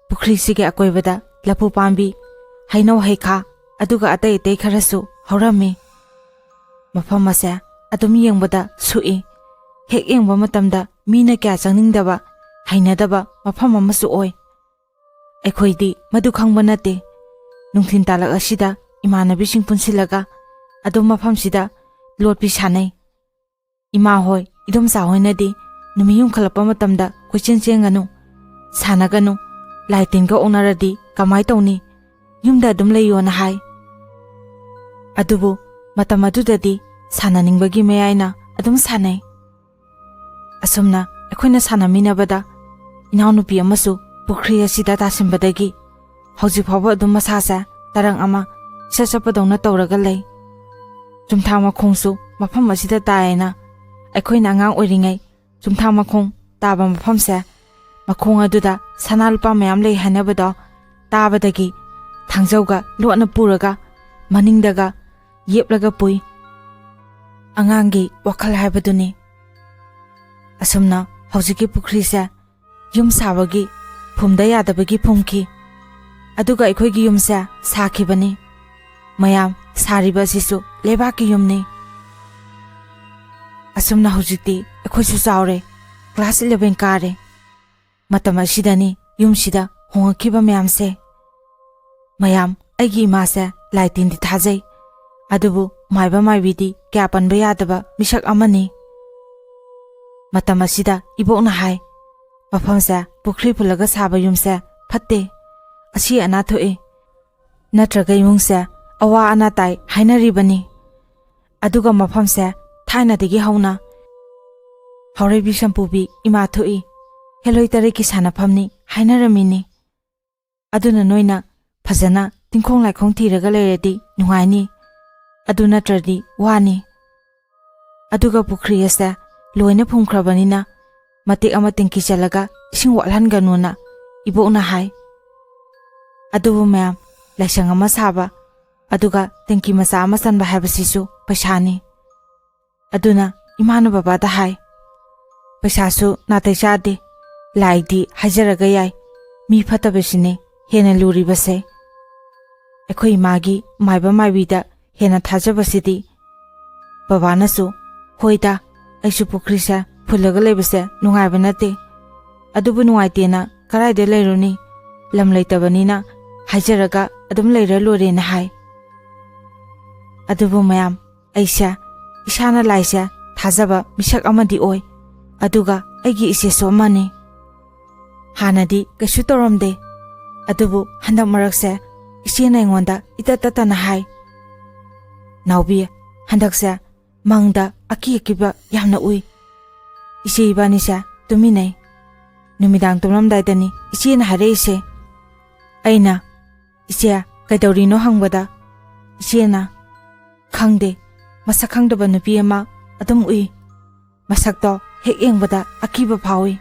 ꯄꯨꯈ꯭ꯔꯤꯁꯤꯒꯤ ꯑꯀꯣꯏꯕꯗ ꯂꯐꯨ ꯄꯥꯝꯕꯤ, ꯍꯩꯅꯧ ꯍꯩꯈꯥ, ꯑꯗꯨꯒ ꯑꯇꯩ ꯑꯇꯩ ꯈꯔꯁꯨ ꯍꯧꯔꯝꯃꯤ꯫ ꯃꯐꯝ ꯑꯁꯦ ꯑꯗꯨꯝ ꯌꯦꯡꯕꯗ ꯁꯨꯛꯏ꯫ ꯍꯦꯛ ꯌꯦꯡꯕ ꯃꯇꯝꯗ ꯃꯤꯅ ꯀꯌꯥ ꯆꯪꯅꯤꯡꯗꯕ ꯍꯩꯅꯗꯕ ꯃꯐꯝ ꯑꯃꯁꯨ ꯑꯣꯏ꯫ ꯑꯩꯈꯣꯏꯗꯤ ꯃꯗꯨ ꯈꯪꯕ ꯅꯠꯇꯦ꯫ ꯅꯨꯡꯊꯤꯜ ꯇꯥꯂꯛ ꯑꯁꯤꯗ ꯏꯃꯥꯟꯅꯕꯤꯁꯤꯡ ꯄꯨꯟꯁꯤꯜꯂꯒ ꯑꯗꯨꯝ ꯃꯐꯝꯁꯤꯗ ꯂꯣꯠꯄꯤ ꯁꯥꯟꯅꯩ꯫ ꯏꯃꯥ ꯍꯣꯏ, ꯏꯗꯣꯝꯆꯥ ꯍꯣꯏꯅꯗꯤ ꯅꯨꯃꯤꯠ ꯌꯨꯝꯈꯠꯂꯛꯄ ꯃꯇꯝꯗ ꯀꯣꯏꯆꯦꯟ ꯆꯦꯟꯒꯅꯨ, ꯁꯥꯟꯅꯒꯅꯨ, ꯂꯥꯏ ꯇꯤꯟꯒ ꯑꯣꯛꯅꯔꯗꯤ ꯀꯃꯥꯏ ꯇꯧꯅꯤ? ꯌꯨꯝꯗ ꯑꯗꯨꯝ ꯂꯩꯌꯣꯅ ꯍꯥꯏ꯫ ꯑꯗꯨꯕꯨ ꯃꯇꯝ ꯑꯗꯨꯗꯗꯤ ꯁꯥꯟꯅꯅꯤꯡꯕꯒꯤ ꯃꯌꯥꯏꯅ ꯑꯗꯨꯝ ꯁꯥꯟꯅꯩ꯫ ꯑꯁꯨꯝꯅ ꯑꯩꯈꯣꯏꯅ ꯁꯥꯟꯅꯃꯤꯟꯅꯕꯗ ꯏꯅꯥꯎꯅꯨꯄꯤ ꯑꯃꯁꯨ ꯄꯨꯈ꯭ꯔꯤ ꯑꯁꯤꯗ ꯇꯥꯁꯤꯟꯕꯗꯒꯤ ꯍꯧꯖꯤꯛ ꯐꯥꯎꯕ ꯑꯗꯨꯝ ꯃꯁꯥꯁꯦ ꯇꯔꯪ ꯑꯃ ꯏꯆꯠ ꯆꯠꯄꯗꯧꯅ ꯇꯧꯔꯒ ꯂꯩ꯫ ꯆꯨꯝꯊꯥꯡ ꯃꯈꯣꯡꯁꯨ ꯃꯐꯝ ꯑꯁꯤꯗ ꯇꯥꯏꯌꯦꯅ ꯑꯩꯈꯣꯏꯅ ꯑꯉꯥꯡ ꯑꯣꯏꯔꯤꯉꯩ ꯆꯨꯝꯊꯥꯡ ꯃꯈꯣꯡ ꯇꯥꯕ ꯃꯐꯝꯁꯦ, ꯃꯈꯣꯡ ꯑꯗꯨꯗ ꯁꯅꯥ ꯂꯨꯄꯥ ꯃꯌꯥꯝ ꯂꯩ ꯍꯥꯏꯅꯕꯗꯣ ꯇꯥꯕꯗꯒꯤ ꯊꯥꯡꯖꯧꯒ ꯂꯣꯠꯅ ꯄꯨꯔꯒ ꯃꯅꯤꯡꯗꯒ ꯌꯦꯞꯂꯒ ꯄꯨꯏ꯫ ꯑꯉꯥꯡꯒꯤ ꯋꯥꯈꯜ ꯍꯥꯏꯕꯗꯨꯅꯤ꯫ ꯑꯁꯨꯝꯅ ꯍꯧꯖꯤꯛꯀꯤ ꯄꯨꯈ꯭ꯔꯤꯁꯦ ꯌꯨꯝ ꯁꯥꯕꯒꯤ ꯐꯨꯝꯗ ꯌꯥꯗꯕꯒꯤ ꯐꯨꯝꯈꯤ꯫ ꯑꯗꯨꯒ ꯑꯩꯈꯣꯏꯒꯤ ꯌꯨꯝꯁꯦ ꯁꯥꯈꯤꯕꯅꯤ꯫ ꯃꯌꯥꯝ, ꯁꯥꯔꯤꯕ ꯑꯁꯤꯁꯨ ꯂꯩꯕꯥꯛꯀꯤ ꯌꯨꯝꯅꯤ꯫ ꯑꯁꯨꯝꯅ ꯍꯧꯖꯤꯛꯇꯤ ꯑꯩꯈꯣꯏꯁꯨ ꯆꯥꯎꯔꯦ, ꯀ꯭ꯂꯥꯁ ꯏꯂꯦꯚꯦꯟ ꯀꯥꯔꯦ꯫ ꯃꯇꯝ ꯑꯁꯤꯗꯅꯤ ꯌꯨꯝꯁꯤꯗ ꯍꯣꯡꯉꯛꯈꯤꯕ ꯃꯌꯥꯝꯁꯦ꯫ ꯃꯌꯥꯝ, ꯑꯩꯒꯤ ꯏꯃꯥꯁꯦ ꯂꯥꯏ ꯇꯤꯟꯗꯤ ꯊꯥꯖꯩ, ꯑꯗꯨꯕꯨ ꯃꯥꯏꯕ ꯃꯥꯏꯕꯤꯗꯤ ꯀꯌꯥ ꯄꯟꯕ ꯌꯥꯗꯕ ꯃꯤꯁꯛ ꯑꯃꯅꯤ꯫ ꯃꯇꯝ ꯑꯁꯤꯗ ꯏꯕꯣꯛꯅ ꯍꯥꯏ, "ꯃꯐꯝꯁꯦ ꯄꯨꯈ꯭ꯔꯤ ꯐꯨꯜꯂꯒ ꯁꯥꯕ ꯌꯨꯝꯁꯦ ꯐꯠꯇꯦ, ꯑꯁꯤ ꯑꯅꯥ ꯊꯣꯛꯏ, ꯅꯠꯇ꯭ꯔꯒ ꯏꯃꯨꯡꯁꯦ ꯑꯋꯥ ꯑꯅꯥ ꯇꯥꯏ ꯍꯥꯏꯅꯔꯤꯕꯅꯤ꯫ ꯑꯗꯨꯒ ꯃꯐꯝꯁꯦ ꯊꯥꯏꯅꯗꯒꯤ ꯍꯧꯅ ꯍꯥꯎꯔꯩꯕꯤ ꯁꯝꯄꯨꯕꯤ ꯏꯃꯥ ꯊꯣꯛꯏ, ꯍꯦꯂꯣꯏ ꯇꯔꯦꯠꯀꯤ ꯁꯥꯟꯅꯐꯝꯅꯤ ꯍꯥꯏꯅꯔꯝꯃꯤꯅꯤ꯫ ꯑꯗꯨꯅ ꯅꯣꯏꯅ ꯐꯖꯅ ꯇꯤꯡꯈꯣꯡ ꯂꯥꯏꯈꯣꯡ ꯊꯤꯔꯒ ꯂꯩꯔꯗꯤ ꯅꯨꯡꯉꯥꯏꯅꯤ, ꯑꯗꯨ ꯅꯠꯇ꯭ꯔꯗꯤ ꯋꯥꯅꯤ꯫ ꯑꯗꯨꯒ ꯄꯨꯈ꯭ꯔꯤ ꯑꯁꯦ ꯂꯣꯏꯅ ꯐꯨꯝꯈ꯭ꯔꯕꯅꯤꯅ ꯃꯇꯦꯛ ꯑꯃ ꯇꯦꯡꯀꯤ ꯆꯜꯂꯒ ꯏꯁꯤꯡ ꯋꯥꯠꯍꯟꯒꯅꯨꯅ ꯏꯕꯣꯛꯅ ꯍꯥꯏ꯫ ꯑꯗꯨꯕꯨ ꯃꯌꯥꯝ, ꯂꯥꯏꯁꯪ ꯑꯃ ꯁꯥꯕ, ꯑꯗꯨꯒ ꯇꯦꯡꯀꯤ ꯃꯆꯥ ꯑꯃ ꯆꯟꯕ ꯍꯥꯏꯕꯁꯤꯁꯨ ꯄꯩꯁꯥꯅꯤ꯫ ꯑꯗꯨꯅ ꯏꯃꯥꯅ ꯕꯕꯥꯗ ꯍꯥꯏ, "ꯄꯩꯁꯥꯁꯨ ꯅꯥꯇꯩ ꯆꯥꯗꯦ, ꯂꯥꯏꯗꯤ ꯍꯥꯏꯖꯔꯒ ꯌꯥꯏ, ꯃꯤ ꯐꯠꯇꯕꯁꯤꯅꯦ ꯍꯦꯟꯅ ꯂꯨꯔꯤꯕꯁꯦ꯫ ꯑꯩꯈꯣꯏ ꯏꯃꯥꯒꯤ ꯃꯥꯏꯕ ꯃꯥꯏꯕꯤꯗ ꯍꯦꯟꯅ ꯊꯥꯖꯕꯁꯤꯗꯤ"꯫ ꯕꯕꯥꯅꯁꯨ, "ꯍꯣꯏꯗ, ꯑꯩꯁꯨ ꯄꯨꯈ꯭ꯔꯤꯁꯦ ꯐꯨꯜꯂꯒ ꯂꯩꯕꯁꯦ ꯅꯨꯡꯉꯥꯏꯕ ꯅꯠꯇꯦ꯫ ꯑꯗꯨꯕꯨ ꯅꯨꯡꯉꯥꯏꯇꯦꯅ ꯀꯗꯥꯏꯗ ꯂꯩꯔꯨꯅꯤ? ꯂꯝ ꯂꯩꯇꯕꯅꯤꯅ ꯍꯥꯏꯖꯔꯒ ꯑꯗꯨꯝ ꯂꯩꯔ ꯂꯣꯏꯔꯦꯅ ꯍꯥꯏ꯫ ꯑꯗꯨꯕꯨ ꯃꯌꯥꯝ, ꯑꯩꯁꯦ ꯏꯁꯥꯅ ꯂꯥꯏꯁꯦ ꯊꯥꯖꯕ ꯃꯤꯁꯛ ꯑꯃꯗꯤ ꯑꯣꯏ, ꯑꯗꯨꯒ ꯑꯩꯒꯤ ꯏꯆꯦꯁꯨ ꯑꯃꯅꯤ꯫ ꯍꯥꯟꯅꯗꯤ ꯀꯩꯁꯨ ꯇꯧꯔꯝꯗꯦ, ꯑꯗꯨꯕꯨ ꯍꯟꯗꯛ ꯃꯔꯛꯁꯦ ꯏꯆꯦꯅ ꯑꯩꯉꯣꯟꯗ ꯏꯇꯠ ꯇꯠꯇꯅ ꯍꯥꯏ, "ꯅꯥꯎꯕꯤ, ꯍꯟꯗꯛꯁꯦ ꯃꯪꯗ ꯑꯀꯤ ꯑꯀꯤꯕ ꯌꯥꯝꯅ ꯎꯏ꯫ ꯏꯆꯦ ꯏꯕꯥꯅꯤꯁꯦ ꯇꯨꯃꯤꯟꯅꯩ꯫ ꯅꯨꯃꯤꯗꯥꯡ ꯇꯨꯝꯂꯝꯗꯥꯏꯗꯅꯤ ꯏꯆꯦꯅ ꯍꯥꯏꯔꯛꯏꯁꯦ꯫" ꯑꯩꯅ, "ꯏꯆꯦ, ꯀꯩꯗꯧꯔꯤꯅꯣ?" ꯍꯪꯕꯗ ꯏꯆꯦꯅ, "ꯈꯪꯗꯦ, ꯃꯁꯛ ꯈꯪꯗꯕ ꯅꯨꯄꯤ ꯑꯃ ꯑꯗꯨꯝ ꯎꯏ꯫ ꯃꯁꯛꯇꯣ ꯍꯦꯛ ꯌꯦꯡꯕꯗ ꯑꯀꯤꯕ ꯐꯥꯎꯏ꯫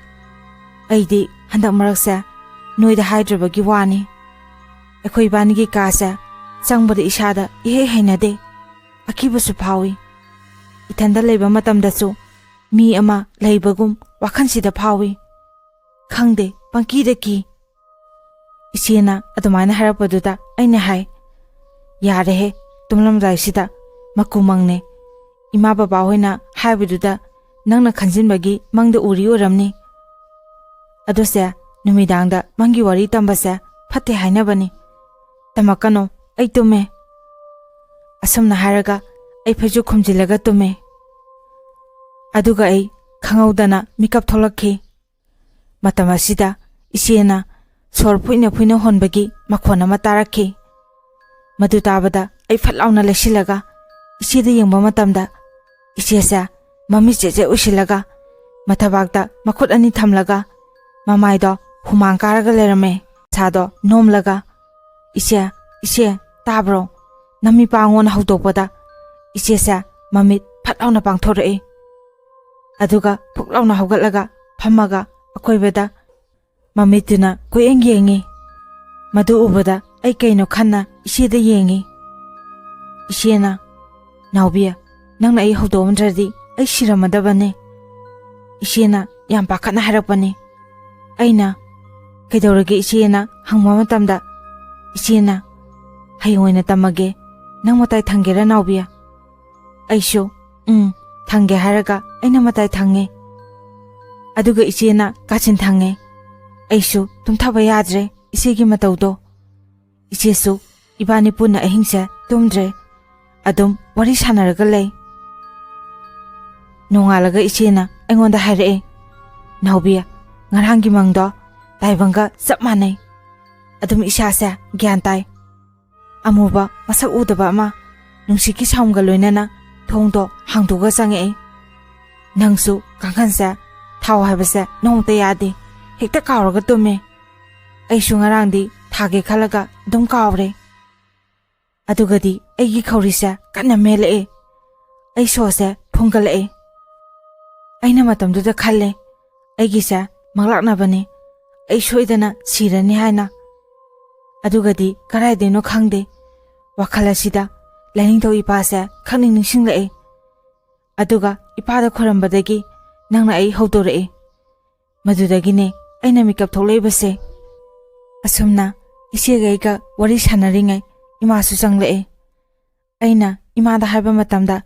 ꯑꯩꯗꯤ ꯍꯟꯗꯛ ꯃꯔꯛꯁꯦ ꯅꯣꯏꯗ ꯍꯥꯏꯗ꯭ꯔꯕꯒꯤ ꯋꯥꯅꯤ꯫ ꯑꯩꯈꯣꯏ ꯏꯕꯥꯅꯤꯒꯤ ꯀꯥꯁꯦ ꯆꯪꯕꯗ ꯏꯁꯥꯗ ꯏꯍꯩ ꯍꯩꯅꯗꯦ, ꯑꯀꯤꯕꯁꯨ ꯐꯥꯎꯏ꯫ ꯏꯊꯟꯗ ꯂꯩꯕ ꯃꯇꯝꯗꯁꯨ ꯃꯤ ꯑꯃ ꯂꯩꯕꯒꯨꯝ ꯋꯥꯈꯜꯁꯤꯗ ꯐꯥꯎꯏ꯫ ꯈꯪꯗꯦ, ꯄꯪꯀꯤꯗ ꯀꯤ꯫" ꯏꯆꯦꯅ ꯑꯗꯨꯃꯥꯏꯅ ꯍꯥꯏꯔꯛꯄꯗꯨꯗ ꯑꯩꯅ ꯍꯥꯏ, "ꯌꯥꯔꯦꯍꯦ, ꯇꯨꯝꯂꯝꯗꯥꯏꯁꯤꯗ ꯃꯀꯨ ꯃꯪꯅꯦ꯫ ꯏꯃꯥ ꯕꯕꯥ ꯍꯣꯏꯅ ꯍꯥꯏꯕꯗꯨꯗ ꯅꯪꯅ ꯈꯟꯖꯤꯟꯕꯒꯤ ꯃꯪꯗ ꯎꯔꯤ ꯑꯣꯏꯔꯝꯅꯤ꯫ ꯑꯗꯨꯁꯦ, ꯅꯨꯃꯤꯗꯥꯡꯗ ꯃꯪꯒꯤ ꯋꯥꯔꯤ ꯇꯝꯕꯁꯦ ꯐꯠꯇꯦ ꯍꯥꯏꯅꯕꯅꯤ꯫ ꯇꯝꯃꯛꯀꯅꯣ, ꯑꯩ ꯇꯨꯝꯃꯦ꯫" ꯑꯁꯨꯝꯅ ꯍꯥꯏꯔꯒ ꯑꯩ ꯐꯩꯖꯨꯞ ꯈꯨꯝꯖꯤꯜꯂꯒ ꯇꯨꯝꯃꯦ꯫ ꯑꯗꯨꯒ ꯑꯩ ꯈꯪꯍꯧꯗꯅ ꯃꯤꯀꯞ ꯊꯣꯛꯂꯛꯈꯤ꯫ ꯃꯇꯝ ꯑꯁꯤꯗ ꯏꯆꯦꯅ ꯁꯣꯔ ꯐꯨꯏꯅ ꯐꯨꯏꯅ ꯍꯣꯟꯕꯒꯤ ꯃꯈꯣꯟ ꯑꯃ ꯇꯥꯔꯛꯈꯤ꯫ ꯃꯗꯨ ꯇꯥꯕꯗ ꯑꯩ ꯐꯠ ꯂꯥꯎꯅ ꯂꯩꯁꯤꯜꯂꯒ ꯏꯆꯦꯗ ꯌꯦꯡꯕ ꯃꯇꯝꯗ, ꯏꯆꯦꯁꯦ ꯃꯃꯤꯠ ꯆꯦꯠ ꯆꯦꯠ ꯎꯏꯁꯤꯜꯂꯒ, ꯃꯊꯕꯥꯛꯇ ꯃꯈꯨꯠ ꯑꯅꯤ ꯊꯝꯂꯒ, ꯃꯃꯥꯏꯗꯣ ꯍꯨꯃꯥꯡ ꯀꯥꯔꯒ ꯂꯩꯔꯝꯃꯦ꯫ ꯃꯁꯥꯗꯣ ꯅꯣꯝꯂꯒ, "ꯏꯆꯦ, ꯏꯆꯦ, ꯇꯥꯕ꯭ꯔꯣ?" ꯅꯝꯃꯤꯄꯥꯉꯣꯅ ꯍꯧꯗꯣꯛꯄꯗ, ꯏꯆꯦꯁꯦ ꯃꯃꯤꯠ ꯐꯠ ꯂꯥꯎꯅ ꯄꯥꯡꯊꯣꯔꯛꯏ꯫ ꯑꯗꯨꯒ ꯐꯨꯛ ꯂꯥꯎꯅ ꯍꯧꯒꯠꯂꯒ ꯐꯝꯃꯒ ꯑꯀꯣꯏꯕꯗ ꯃꯃꯤꯠꯇꯨꯅ ꯀꯣꯏꯌꯦꯡ ꯌꯦꯡꯉꯤ꯫ ꯃꯗꯨ ꯎꯕꯗ ꯑꯩ ꯀꯩꯅꯣ ꯈꯟꯅ ꯏꯆꯦꯗ ꯌꯦꯡꯉꯤ꯫ ꯏꯆꯦꯅ, "ꯅꯥꯎꯕꯤ, ꯅꯪꯅ ꯑꯩ ꯍꯧꯗꯣꯛꯑꯝꯗ꯭ꯔꯗꯤ ꯑꯩ ꯁꯤꯔꯝꯃꯗꯕꯅꯤ꯫" ꯏꯆꯦꯅ ꯌꯥꯝ ꯄꯥꯈꯠꯅ ꯍꯥꯏꯔꯛꯄꯅꯤ꯫ ꯑꯩꯅ, "ꯀꯩꯗꯧꯔꯒꯦ ꯏꯆꯦꯅ?" ꯍꯪꯕ ꯃꯇꯝꯗ, ꯏꯆꯦꯅ, "ꯍꯌꯦꯡ ꯑꯣꯏꯅ ꯇꯝꯃꯒꯦ, ꯅꯪ ꯃꯇꯥꯏ ꯊꯪꯒꯦꯔꯥ ꯅꯥꯎꯕꯤ?" ꯑꯩꯁꯨ, "ꯎꯝ, ꯊꯪꯒꯦ" ꯍꯥꯏꯔꯒ ꯑꯩꯅ ꯃꯇꯥꯏ ꯊꯪꯉꯦ꯫ ꯑꯗꯨꯒ ꯏꯆꯦꯅ ꯀꯥꯆꯤꯟ ꯊꯪꯉꯦ꯫ ꯑꯩꯁꯨ ꯇꯨꯝꯊꯕ ꯌꯥꯗ꯭ꯔꯦ ꯏꯆꯦꯒꯤ ꯃꯇꯧꯗꯣ꯫ ꯏꯆꯦꯁꯨ ꯏꯕꯥꯅꯤ ꯄꯨꯟꯅ ꯑꯍꯤꯡꯁꯦ ꯇꯨꯝꯗ꯭ꯔꯦ꯫ ꯑꯗꯨꯝ ꯋꯥꯔꯤ ꯁꯥꯟꯅꯔꯒ ꯂꯩ꯫ ꯅꯣꯡꯉꯥꯜꯂꯒ ꯏꯆꯦꯅ ꯑꯩꯉꯣꯟꯗ ꯍꯥꯏꯔꯛꯑꯦ, "ꯅꯥꯎꯕꯤ, ꯉꯔꯥꯡꯒꯤ ꯃꯪꯗꯣ ꯇꯥꯏꯕꯪꯒ ꯆꯞ ꯃꯥꯟꯅꯩ꯫ ꯑꯗꯨꯝ ꯏꯁꯥꯁꯦ ꯒ꯭ꯌꯥꯟ ꯇꯥꯏ꯫ ꯑꯃꯨꯕ ꯃꯁꯛ ꯎꯗꯕ ꯑꯃ ꯅꯨꯡꯁꯤꯠꯀꯤ ꯁꯥꯎꯝꯒ ꯂꯣꯏꯅꯅ ꯊꯣꯡꯗꯣ ꯍꯥꯡꯗꯣꯛꯑꯒ ꯆꯪꯉꯛꯑꯦ꯫ ꯅꯪꯁꯨ ꯀꯥꯡꯈꯟꯁꯦ ꯊꯥꯎ ꯍꯥꯏꯕꯁꯦ ꯅꯣꯡꯃꯇ ꯌꯥꯗꯦ꯫ ꯍꯦꯛꯇ ꯀꯥꯎꯔꯒ ꯇꯨꯝꯃꯦ꯫ ꯑꯩꯁꯨ ꯉꯔꯥꯡꯗꯤ ꯊꯥꯒꯦ ꯈꯜꯂꯒ ꯑꯗꯨꯝ ꯀꯥꯎꯔꯦ꯫ ꯑꯗꯨꯒꯗꯤ ꯑꯩꯒꯤ ꯈꯧꯔꯤꯁꯦ ꯀꯟꯅ ꯃꯦꯜꯂꯛꯑꯦ꯫ ꯑꯩ ꯁꯣꯁꯦ ꯐꯨꯡꯒꯠꯂꯛꯑꯦ꯫ ꯑꯩꯅ ꯃꯇꯝꯗꯨꯗ ꯈꯜꯂꯦ, ꯑꯩꯒꯤꯁꯦ ꯃꯪꯂꯥꯛꯅꯕꯅꯤ, ꯑꯩ ꯁꯣꯏꯗꯅ ꯁꯤꯔꯅꯤ ꯍꯥꯏꯅ꯫ ꯑꯗꯨꯒꯗꯤ ꯀꯗꯥꯏꯗꯩꯅꯣ ꯈꯪꯗꯦ, ꯋꯥꯈꯜ ꯑꯁꯤꯗ ꯂꯥꯏꯅꯤꯡꯊꯧ ꯏꯄꯥꯁꯦ ꯈꯪꯅꯤꯡ ꯅꯤꯡꯁꯤꯡꯂꯛꯑꯦ꯫ ꯑꯗꯨꯒ ꯏꯄꯥꯗ ꯈꯣꯏꯔꯝꯕꯗꯒꯤ ꯅꯪꯅ ꯑꯩ ꯍꯧꯗꯣꯔꯛꯑꯦ꯫ ꯃꯗꯨꯗꯒꯤꯅꯦ ꯑꯩꯅ ꯃꯤꯀꯞ ꯊꯣꯛꯂꯛꯏꯕꯁꯦ꯫" ꯑꯁꯨꯝꯅ ꯏꯆꯦꯒ ꯑꯩꯒ ꯋꯥꯔꯤ ꯁꯥꯟꯅꯔꯤꯉꯩ ꯏꯃꯥꯁꯨ ꯆꯪꯂꯛꯑꯦ꯫ ꯑꯩꯅ ꯏꯃꯥꯗ ꯍꯥꯏꯕ ꯃꯇꯝꯗ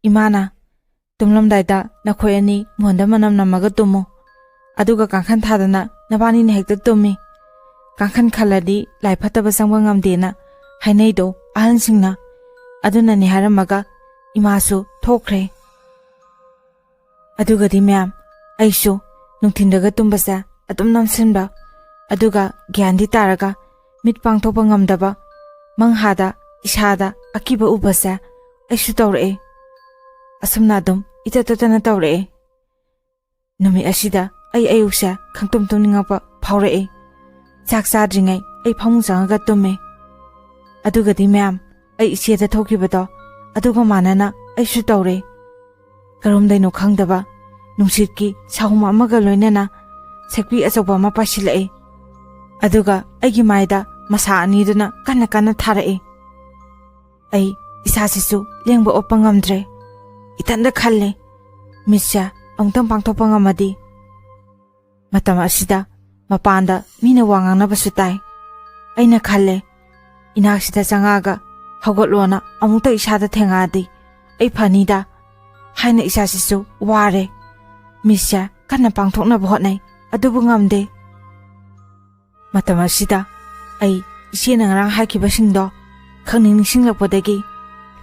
ꯏꯃꯥꯅ, "ꯇꯨꯝꯂꯝꯗꯥꯏꯗ ꯅꯈꯣꯏ ꯑꯅꯤ ꯃꯣꯟꯗ ꯃꯅꯝ ꯅꯝꯃꯒ ꯇꯨꯝꯃꯨ, ꯑꯗꯨꯒ ꯀꯥꯡꯈꯟ ꯊꯥꯗꯅ ꯅꯕꯥꯅꯤꯅ ꯍꯦꯛꯇ ꯇꯨꯝꯃꯤ꯫ ꯀꯥꯡꯈꯟ ꯈꯜꯂꯗꯤ ꯂꯥꯏ ꯐꯠꯇꯕ ꯆꯪꯕ ꯉꯝꯗꯦꯅ ꯍꯥꯏꯅꯩꯗꯣ ꯑꯍꯟꯁꯤꯡꯅ꯫ ꯑꯗꯨꯅꯅꯦ" ꯍꯥꯏꯔꯝꯃꯒ ꯏꯃꯥꯁꯨ ꯊꯣꯛꯈ꯭ꯔꯦ꯫ ꯑꯗꯨꯒꯗꯤ ꯃꯌꯥꯝ, ꯑꯩꯁꯨ ꯅꯨꯡꯊꯤꯟꯗꯒ ꯇꯨꯝꯕꯁꯦ ꯑꯗꯨꯝ ꯅꯝꯁꯤꯟꯕ, ꯑꯗꯨꯒ ꯒ꯭ꯌꯥꯟꯗꯤ ꯇꯥꯔꯒ ꯃꯤꯠ ꯄꯥꯡꯊꯣꯛꯄ ꯉꯝꯗꯕ, ꯃꯪꯍꯥꯗ ꯏꯁꯥꯗ ꯑꯀꯤꯕ ꯎꯕꯁꯦ ꯑꯩꯁꯨ ꯇꯧꯔꯛꯑꯦ꯫ ꯑꯁꯨꯝꯅ ꯑꯗꯨꯝ ꯏꯇꯠ ꯇꯠꯇꯅ ꯇꯧꯔꯛꯑꯦ꯫ ꯅꯨꯃꯤꯠ ꯑꯁꯤꯗ ꯑꯩ ꯑꯌꯨꯛꯁꯦ ꯈꯪꯇꯨꯝ ꯇꯨꯝꯅꯤꯡꯉꯛꯄ ꯐꯥꯎꯔꯛꯑꯦ꯫ ꯆꯥꯛ ꯆꯥꯗ꯭ꯔꯤꯉꯩ ꯑꯩ ꯐꯃꯨꯡ ꯆꯪꯉꯒ ꯇꯨꯝꯃꯦ꯫ ꯑꯗꯨꯒꯗꯤ ꯃꯌꯥꯝ, ꯑꯩ ꯏꯆꯦꯗ ꯊꯣꯛꯈꯤꯕꯗꯣ ꯑꯗꯨꯒ ꯃꯥꯟꯅꯅ ꯑꯩꯁꯨ ꯇꯧꯔꯦ꯫ ꯀꯔꯣꯝꯗꯩꯅꯣ ꯈꯪꯗꯕ ꯅꯨꯡꯁꯤꯠꯀꯤ ꯁꯥꯍꯨꯝ ꯑꯃꯒ ꯂꯣꯏꯅꯅ ꯁꯦꯛꯄꯤ ꯑꯆꯧꯕ ꯑꯃ ꯄꯥꯏꯁꯤꯜꯂꯛꯑꯦ꯫ ꯑꯗꯨꯒ ꯑꯩꯒꯤ ꯃꯥꯏꯗ ꯃꯁꯥ ꯑꯅꯤꯗꯨꯅ ꯀꯟꯅ ꯀꯟꯅ ꯊꯥꯔꯛꯑꯦ꯫ ꯑꯩ ꯏꯁꯥꯁꯤꯁꯨ ꯂꯦꯡꯕ ꯑꯣꯠꯄ ꯉꯝꯗ꯭ꯔꯦ꯫ ꯏꯊꯟꯗ ꯈꯜꯂꯦ, "ꯃꯤꯠꯁꯦ ꯑꯃꯨꯛꯇꯪ ꯄꯥꯡꯊꯣꯛꯄ ꯉꯝꯃꯗꯤ꯫" ꯃꯇꯝ ꯑꯁꯤꯗ ꯃꯄꯥꯟꯗ ꯃꯤꯅ ꯋꯥ ꯉꯥꯡꯅꯕꯁꯨ ꯇꯥꯏ꯫ ꯑꯩꯅ ꯈꯜꯂꯦ, "ꯏꯅꯥꯛꯁꯤꯗ ꯆꯪꯉꯛꯑꯒ ꯍꯧꯒꯠꯂꯣꯅ ꯑꯃꯨꯛꯇ ꯏꯁꯥꯗ ꯊꯦꯡꯉꯛꯑꯗꯤ ꯑꯩ ꯐꯅꯤꯗ" ꯍꯥꯏꯅ ꯏꯁꯥꯁꯤꯁꯨ ꯋꯥꯔꯦ꯫ ꯃꯤꯠꯁꯦ ꯀꯟꯅ ꯄꯥꯡꯊꯣꯛꯅꯕ ꯍꯣꯠꯅꯩ, ꯑꯗꯨꯕꯨ ꯉꯝꯗꯦ꯫ ꯃꯇꯝ ꯑꯁꯤꯗ ꯑꯩ ꯏꯆꯦꯅ ꯉꯔꯥꯡ ꯍꯥꯏꯈꯤꯕꯁꯤꯡꯗꯣ ꯈꯪꯅꯤꯡ ꯅꯤꯡꯁꯤꯡꯂꯛꯄꯗꯒꯤ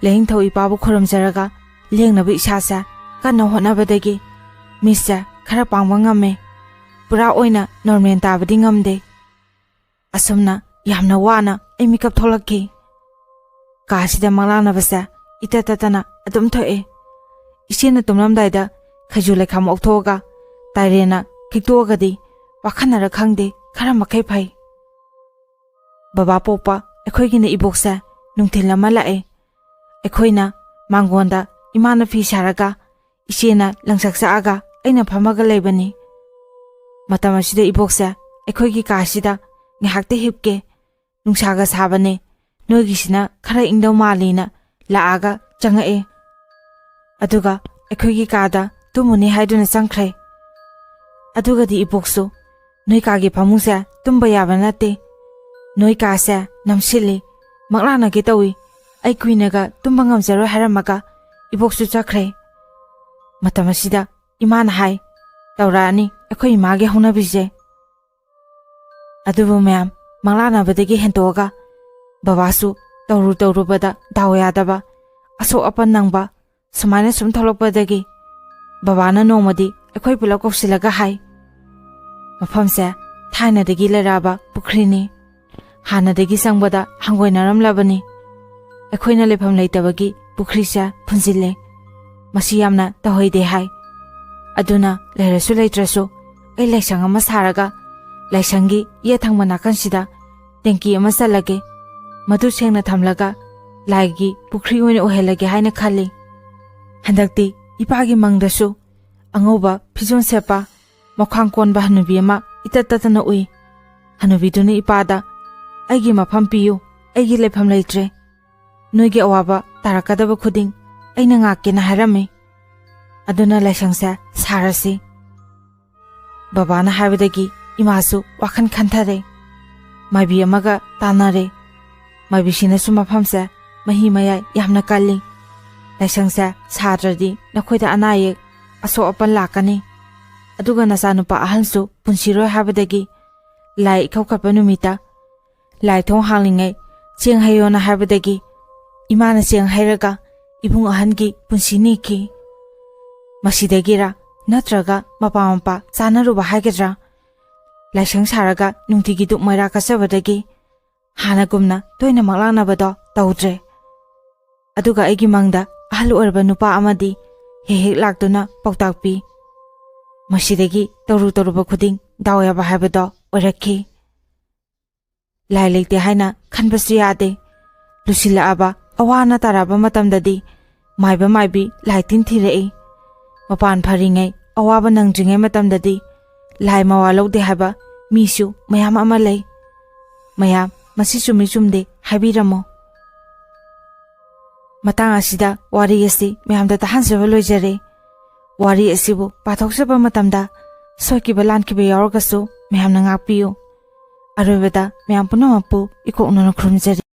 ꯂꯥꯏꯅꯤꯡꯊꯧ ꯏꯄꯥꯕꯨ ꯈꯨꯔꯨꯝꯖꯔꯒ ꯂꯦꯡꯅꯕ ꯏꯁꯥꯁꯦ ꯀꯟꯅ ꯍꯣꯠꯅꯕꯗꯒꯤ ꯃꯤꯠꯁꯦ ꯈꯔ ꯄꯥꯡꯕ ꯉꯝꯃꯦ꯫ ꯄꯨꯔꯥ ꯑꯣꯏꯅ ꯅꯣꯔꯃꯦꯜ ꯇꯥꯕꯗꯤ ꯉꯝꯗꯦ꯫ ꯑꯁꯨꯝꯅ ꯌꯥꯝꯅ ꯋꯥꯅ ꯑꯩ ꯃꯤꯀꯞ ꯊꯣꯛꯂꯛꯈꯤ꯫ ꯀꯥꯁꯤꯗ ꯃꯪꯂꯥꯛꯅꯕꯁꯦ ꯏꯇꯠ ꯇꯠꯇꯅ ꯑꯗꯨꯝ ꯊꯣꯛꯑꯦ꯫ ꯏꯆꯦꯅ ꯇꯨꯝꯂꯝꯗꯥꯏꯗ ꯈꯩꯖꯨ ꯂꯩꯈꯥꯝ ꯑꯣꯛꯊꯣꯛꯑꯒ ꯇꯥꯏꯔꯦꯟꯅ ꯈꯤꯛꯇꯣꯛꯑꯒꯗꯤ ꯋꯥꯈꯟꯅꯔ ꯈꯪꯗꯦ, ꯈꯔ ꯃꯈꯩ ꯐꯩ꯫ ꯕꯕꯥ ꯄꯣꯛꯄ ꯑꯩꯈꯣꯏꯒꯤꯅ ꯏꯕꯣꯛꯁꯦ ꯅꯨꯡꯊꯤꯜ ꯑꯃ ꯂꯥꯛꯑꯦ꯫ ꯑꯩꯈꯣꯏꯅ ꯃꯥꯡꯒꯣꯟꯗ ꯏꯃꯥꯅ ꯐꯤ ꯁꯥꯔꯒ ꯏꯆꯦꯅ ꯂꯪꯆꯥꯛ ꯆꯥꯛꯑꯒ ꯑꯩꯅ ꯐꯝꯃꯒ ꯂꯩꯕꯅꯤ꯫ ꯃꯇꯝ ꯑꯁꯤꯗ ꯏꯕꯣꯛꯁꯦ ꯑꯩꯈꯣꯏꯒꯤ ꯀꯥꯁꯤꯗ ꯉꯥꯏꯍꯥꯛꯇ ꯍꯤꯞꯀꯦ, ꯅꯨꯡꯁꯥꯒ ꯁꯥꯕꯅꯦ, ꯅꯣꯏꯒꯤꯁꯤꯅ ꯈꯔ ꯏꯪꯗꯧ ꯃꯥꯜꯂꯤꯅ ꯂꯥꯛꯑꯒ ꯆꯪꯉꯛꯑꯦ꯫ ꯑꯗꯨꯒ ꯑꯩꯈꯣꯏꯒꯤ ꯀꯥꯗ ꯇꯨꯝꯃꯨꯅꯤ ꯍꯥꯏꯗꯨꯅ ꯆꯪꯈ꯭ꯔꯦ꯫ ꯑꯗꯨꯒꯗꯤ ꯏꯕꯣꯛꯁꯨ, "ꯅꯣꯏ ꯀꯥꯒꯤ ꯐꯃꯨꯡꯁꯦ ꯇꯨꯝꯕ ꯌꯥꯕ ꯅꯠꯇꯦ꯫ ꯅꯣꯏ ꯀꯥꯁꯦ ꯅꯝꯁꯤꯜꯂꯤ, ꯃꯪꯂꯥꯛꯅꯒꯦ ꯇꯧꯏ꯫ ꯑꯩ ꯀꯨꯏꯅꯒ ꯇꯨꯝꯕ ꯉꯝꯖꯔꯣꯏ" ꯍꯥꯏꯔꯝꯃꯒ ꯏꯕꯣꯛꯁꯨ ꯆꯠꯈ꯭ꯔꯦ꯫ ꯃꯇꯝ ꯑꯁꯤꯗ ꯏꯃꯥꯅ ꯍꯥꯏ, "ꯇꯧꯔꯛꯑꯅꯤ ꯑꯩꯈꯣꯏ ꯏꯃꯥꯒꯤ ꯍꯧꯅꯕꯤꯁꯦ"꯫ ꯑꯗꯨꯕꯨ ꯃꯌꯥꯝ, ꯃꯪꯂꯥꯛꯅꯕꯗꯒꯤ ꯍꯦꯟꯇꯣꯛꯑꯒ ꯕꯕꯥꯁꯨ ꯇꯧꯔꯨ ꯇꯧꯔꯨꯕꯗ ꯗꯥꯎ ꯌꯥꯗꯕ, ꯑꯁꯣꯛ ꯑꯄꯟ ꯅꯪꯕ, ꯁꯨꯃꯥꯏꯅ ꯁꯨꯝ ꯊꯣꯛꯂꯛꯄꯗꯒꯤ ꯕꯕꯥꯅ ꯅꯣꯡꯃꯗꯤ ꯑꯩꯈꯣꯏ ꯄꯨꯂꯞ ꯀꯧꯁꯤꯜꯂꯒ ꯍꯥꯏ, "ꯃꯐꯝꯁꯦ ꯊꯥꯏꯅꯗꯒꯤ ꯂꯩꯔꯛꯑꯕ ꯄꯨꯈ꯭ꯔꯤꯅꯤ꯫ ꯍꯥꯟꯅꯗꯒꯤ ꯆꯪꯕꯗ ꯍꯪꯒꯣꯏꯅꯔꯝꯂꯕꯅꯤ꯫ ꯑꯩꯈꯣꯏꯅ ꯂꯩꯐꯝ ꯂꯩꯇꯕꯒꯤ ꯄꯨꯈ꯭ꯔꯤꯁꯦ ꯐꯨꯟꯖꯤꯜꯂꯦ꯫ ꯃꯁꯤ ꯌꯥꯝꯅ ꯇꯧꯍꯩꯗꯦ" ꯍꯥꯏ꯫ "ꯑꯗꯨꯅ ꯂꯩꯔꯁꯨ ꯂꯩꯇ꯭ꯔꯁꯨ ꯑꯩ ꯂꯥꯏꯁꯪ ꯑꯃ ꯁꯥꯔꯒ ꯂꯥꯏꯁꯪꯒꯤ ꯌꯦꯠ ꯊꯪꯕ ꯅꯥꯀꯟꯁꯤꯗ ꯇꯦꯡꯀꯤ ꯑꯃ ꯆꯜꯂꯒꯦ꯫ ꯃꯗꯨ ꯁꯦꯡꯅ ꯊꯝꯂꯒ ꯂꯥꯏꯒꯤ ꯄꯨꯈ꯭ꯔꯤ ꯑꯣꯏꯅ ꯑꯣꯏꯍꯜꯂꯒꯦ ꯍꯥꯏꯅ ꯈꯜꯂꯤ"꯫ ꯍꯟꯗꯛꯇꯤ ꯏꯄꯥꯒꯤ ꯃꯪꯗꯁꯨ ꯑꯉꯧꯕ ꯐꯤꯖꯣꯜ ꯁꯦꯠꯄ, ꯃꯈ꯭ꯋꯥꯡ ꯀꯣꯟꯕ ꯍꯅꯨꯕꯤ ꯑꯃ ꯏꯇꯠ ꯇꯠꯇꯅ ꯎꯏ꯫ ꯍꯅꯨꯕꯤꯗꯨꯅ ꯏꯄꯥꯗ, "ꯑꯩꯒꯤ ꯃꯐꯝ ꯄꯤꯌꯨ, ꯑꯩꯒꯤ ꯂꯩꯐꯝ ꯂꯩꯇ꯭ꯔꯦ꯫ ꯅꯣꯏꯒꯤ ꯑꯋꯥꯕ ꯇꯥꯔꯛꯀꯗꯕ ꯈꯨꯗꯤꯡ ꯑꯩꯅ ꯉꯥꯛꯀꯦꯅ" ꯍꯥꯏꯔꯝꯃꯤ꯫ "ꯑꯗꯨꯅ ꯂꯥꯏꯁꯪꯁꯦ ꯁꯥꯔꯁꯤ"꯫ ꯕꯕꯥꯅ ꯍꯥꯏꯕꯗꯒꯤ ꯏꯃꯥꯁꯨ ꯋꯥꯈꯜ ꯈꯟꯊꯔꯦ꯫ ꯃꯥꯏꯕꯤ ꯑꯃꯒ ꯇꯥꯟꯅꯔꯦ꯫ ꯃꯥꯏꯕꯤꯁꯤꯅꯁꯨ ꯃꯐꯝꯁꯦ ꯃꯍꯤ ꯃꯌꯥꯏ ꯌꯥꯝꯅ ꯀꯜꯂꯤ꯫ ꯂꯥꯏꯁꯪꯁꯦ ꯁꯥꯗ꯭ꯔꯗꯤ ꯅꯈꯣꯏꯗ ꯑꯅꯥ ꯑꯌꯦꯛ, ꯑꯁꯣꯛ ꯑꯄꯟ ꯂꯥꯛꯀꯅꯤ꯫ ꯑꯗꯨꯒ ꯅꯆꯥꯅꯨꯄꯥ ꯑꯍꯜꯁꯨ ꯄꯨꯟꯁꯤꯔꯣꯏ ꯍꯥꯏꯕꯗꯒꯤ ꯂꯥꯏ ꯏꯀꯧꯈꯠꯄ ꯅꯨꯃꯤꯠꯇ ꯂꯥꯏ ꯊꯣꯡ ꯍꯥꯡꯂꯤꯉꯩ ꯆꯦꯡ ꯍꯩꯌꯣꯅ ꯍꯥꯏꯕꯗꯒꯤ ꯏꯃꯥꯅ ꯆꯦꯡ ꯍꯩꯔꯒ ꯏꯕꯨꯡ ꯑꯍꯟꯒꯤ ꯄꯨꯟꯁꯤ ꯅꯤꯈꯤ꯫ ꯃꯁꯤꯗꯒꯤꯔ ꯅꯠꯇ꯭ꯔꯒ ꯃꯄꯥ ꯃꯄꯥ ꯆꯥꯅꯔꯨꯕ ꯍꯥꯏꯒꯗ꯭ꯔꯥ, ꯂꯥꯏꯁꯪ ꯁꯥꯔꯒ ꯅꯨꯡꯇꯤꯒꯤ ꯙꯨꯞ ꯃꯩꯔꯥ ꯀꯠꯆꯕꯗꯒꯤ ꯍꯥꯟꯅꯒꯨꯝꯅ ꯇꯣꯏꯅ ꯃꯪꯂꯥꯛꯅꯕꯗꯣ ꯇꯧꯗ꯭ꯔꯦ꯫ ꯑꯗꯨꯒ ꯑꯩꯒꯤ ꯃꯪꯗ ꯑꯍꯜ ꯑꯣꯏꯔꯕ ꯅꯨꯄꯥ ꯑꯃꯗꯤ ꯍꯦꯛ ꯍꯦꯛ ꯂꯥꯛꯇꯨꯅ ꯄꯥꯎꯇꯥꯛ ꯄꯤ꯫ ꯃꯁꯤꯗꯒꯤ ꯇꯧꯔꯨ ꯇꯧꯔꯨꯕ ꯈꯨꯗꯤꯡ ꯗꯥꯎ ꯌꯥꯕ ꯍꯥꯏꯕꯗꯣ ꯑꯣꯏꯔꯛꯈꯤ꯫ ꯂꯥꯏ ꯂꯩꯇꯦ ꯍꯥꯏꯅ ꯈꯟꯕꯁꯨ ꯌꯥꯗꯦ꯫ ꯂꯨꯁꯤꯜꯂꯛꯑꯕ, ꯑꯋꯥ ꯑꯅꯥ ꯇꯥꯔꯛꯑꯕ ꯃꯇꯝꯗꯗꯤ ꯃꯥꯏꯕ ꯃꯥꯏꯕꯤ ꯂꯥꯏ ꯇꯤꯟ ꯊꯤꯔꯛꯏ꯫ ꯃꯄꯥꯟ ꯐꯔꯤꯉꯩ, ꯑꯋꯥꯕ ꯅꯪꯗ꯭ꯔꯤꯉꯩ ꯃꯇꯝꯗꯗꯤ ꯂꯥꯏ ꯃꯋꯥ ꯂꯧꯗꯦ ꯍꯥꯏꯕ ꯃꯤꯁꯨ ꯃꯌꯥꯝ ꯑꯃ ꯂꯩ꯫ ꯃꯌꯥꯝ, ꯃꯁꯤ ꯆꯨꯝꯃꯤ ꯆꯨꯝꯗꯦ ꯍꯥꯏꯕꯤꯔꯝꯃꯣ꯫ ꯃꯇꯥꯡ ꯑꯁꯤꯗ ꯋꯥꯔꯤ ꯑꯁꯤ ꯃꯌꯥꯝꯗ ꯇꯥꯍꯟꯖꯕ ꯂꯣꯏꯖꯔꯦ꯫ ꯋꯥꯔꯤ ꯑꯁꯤꯕꯨ ꯄꯥꯊꯣꯛꯆꯕ ꯃꯇꯝꯗ ꯁꯣꯏꯈꯤꯕ ꯂꯥꯟꯈꯤꯕ ꯌꯥꯎꯔꯒꯁꯨ ꯃꯌꯥꯝꯅ ꯉꯥꯛꯄꯤꯌꯨ꯫ ꯑꯔꯣꯏꯕꯗ ꯃꯌꯥꯝ ꯄꯨꯝꯅꯃꯛꯄꯨ ꯏꯀꯣꯛꯅꯅ ꯈꯨꯔꯨꯝꯖꯔꯤ꯫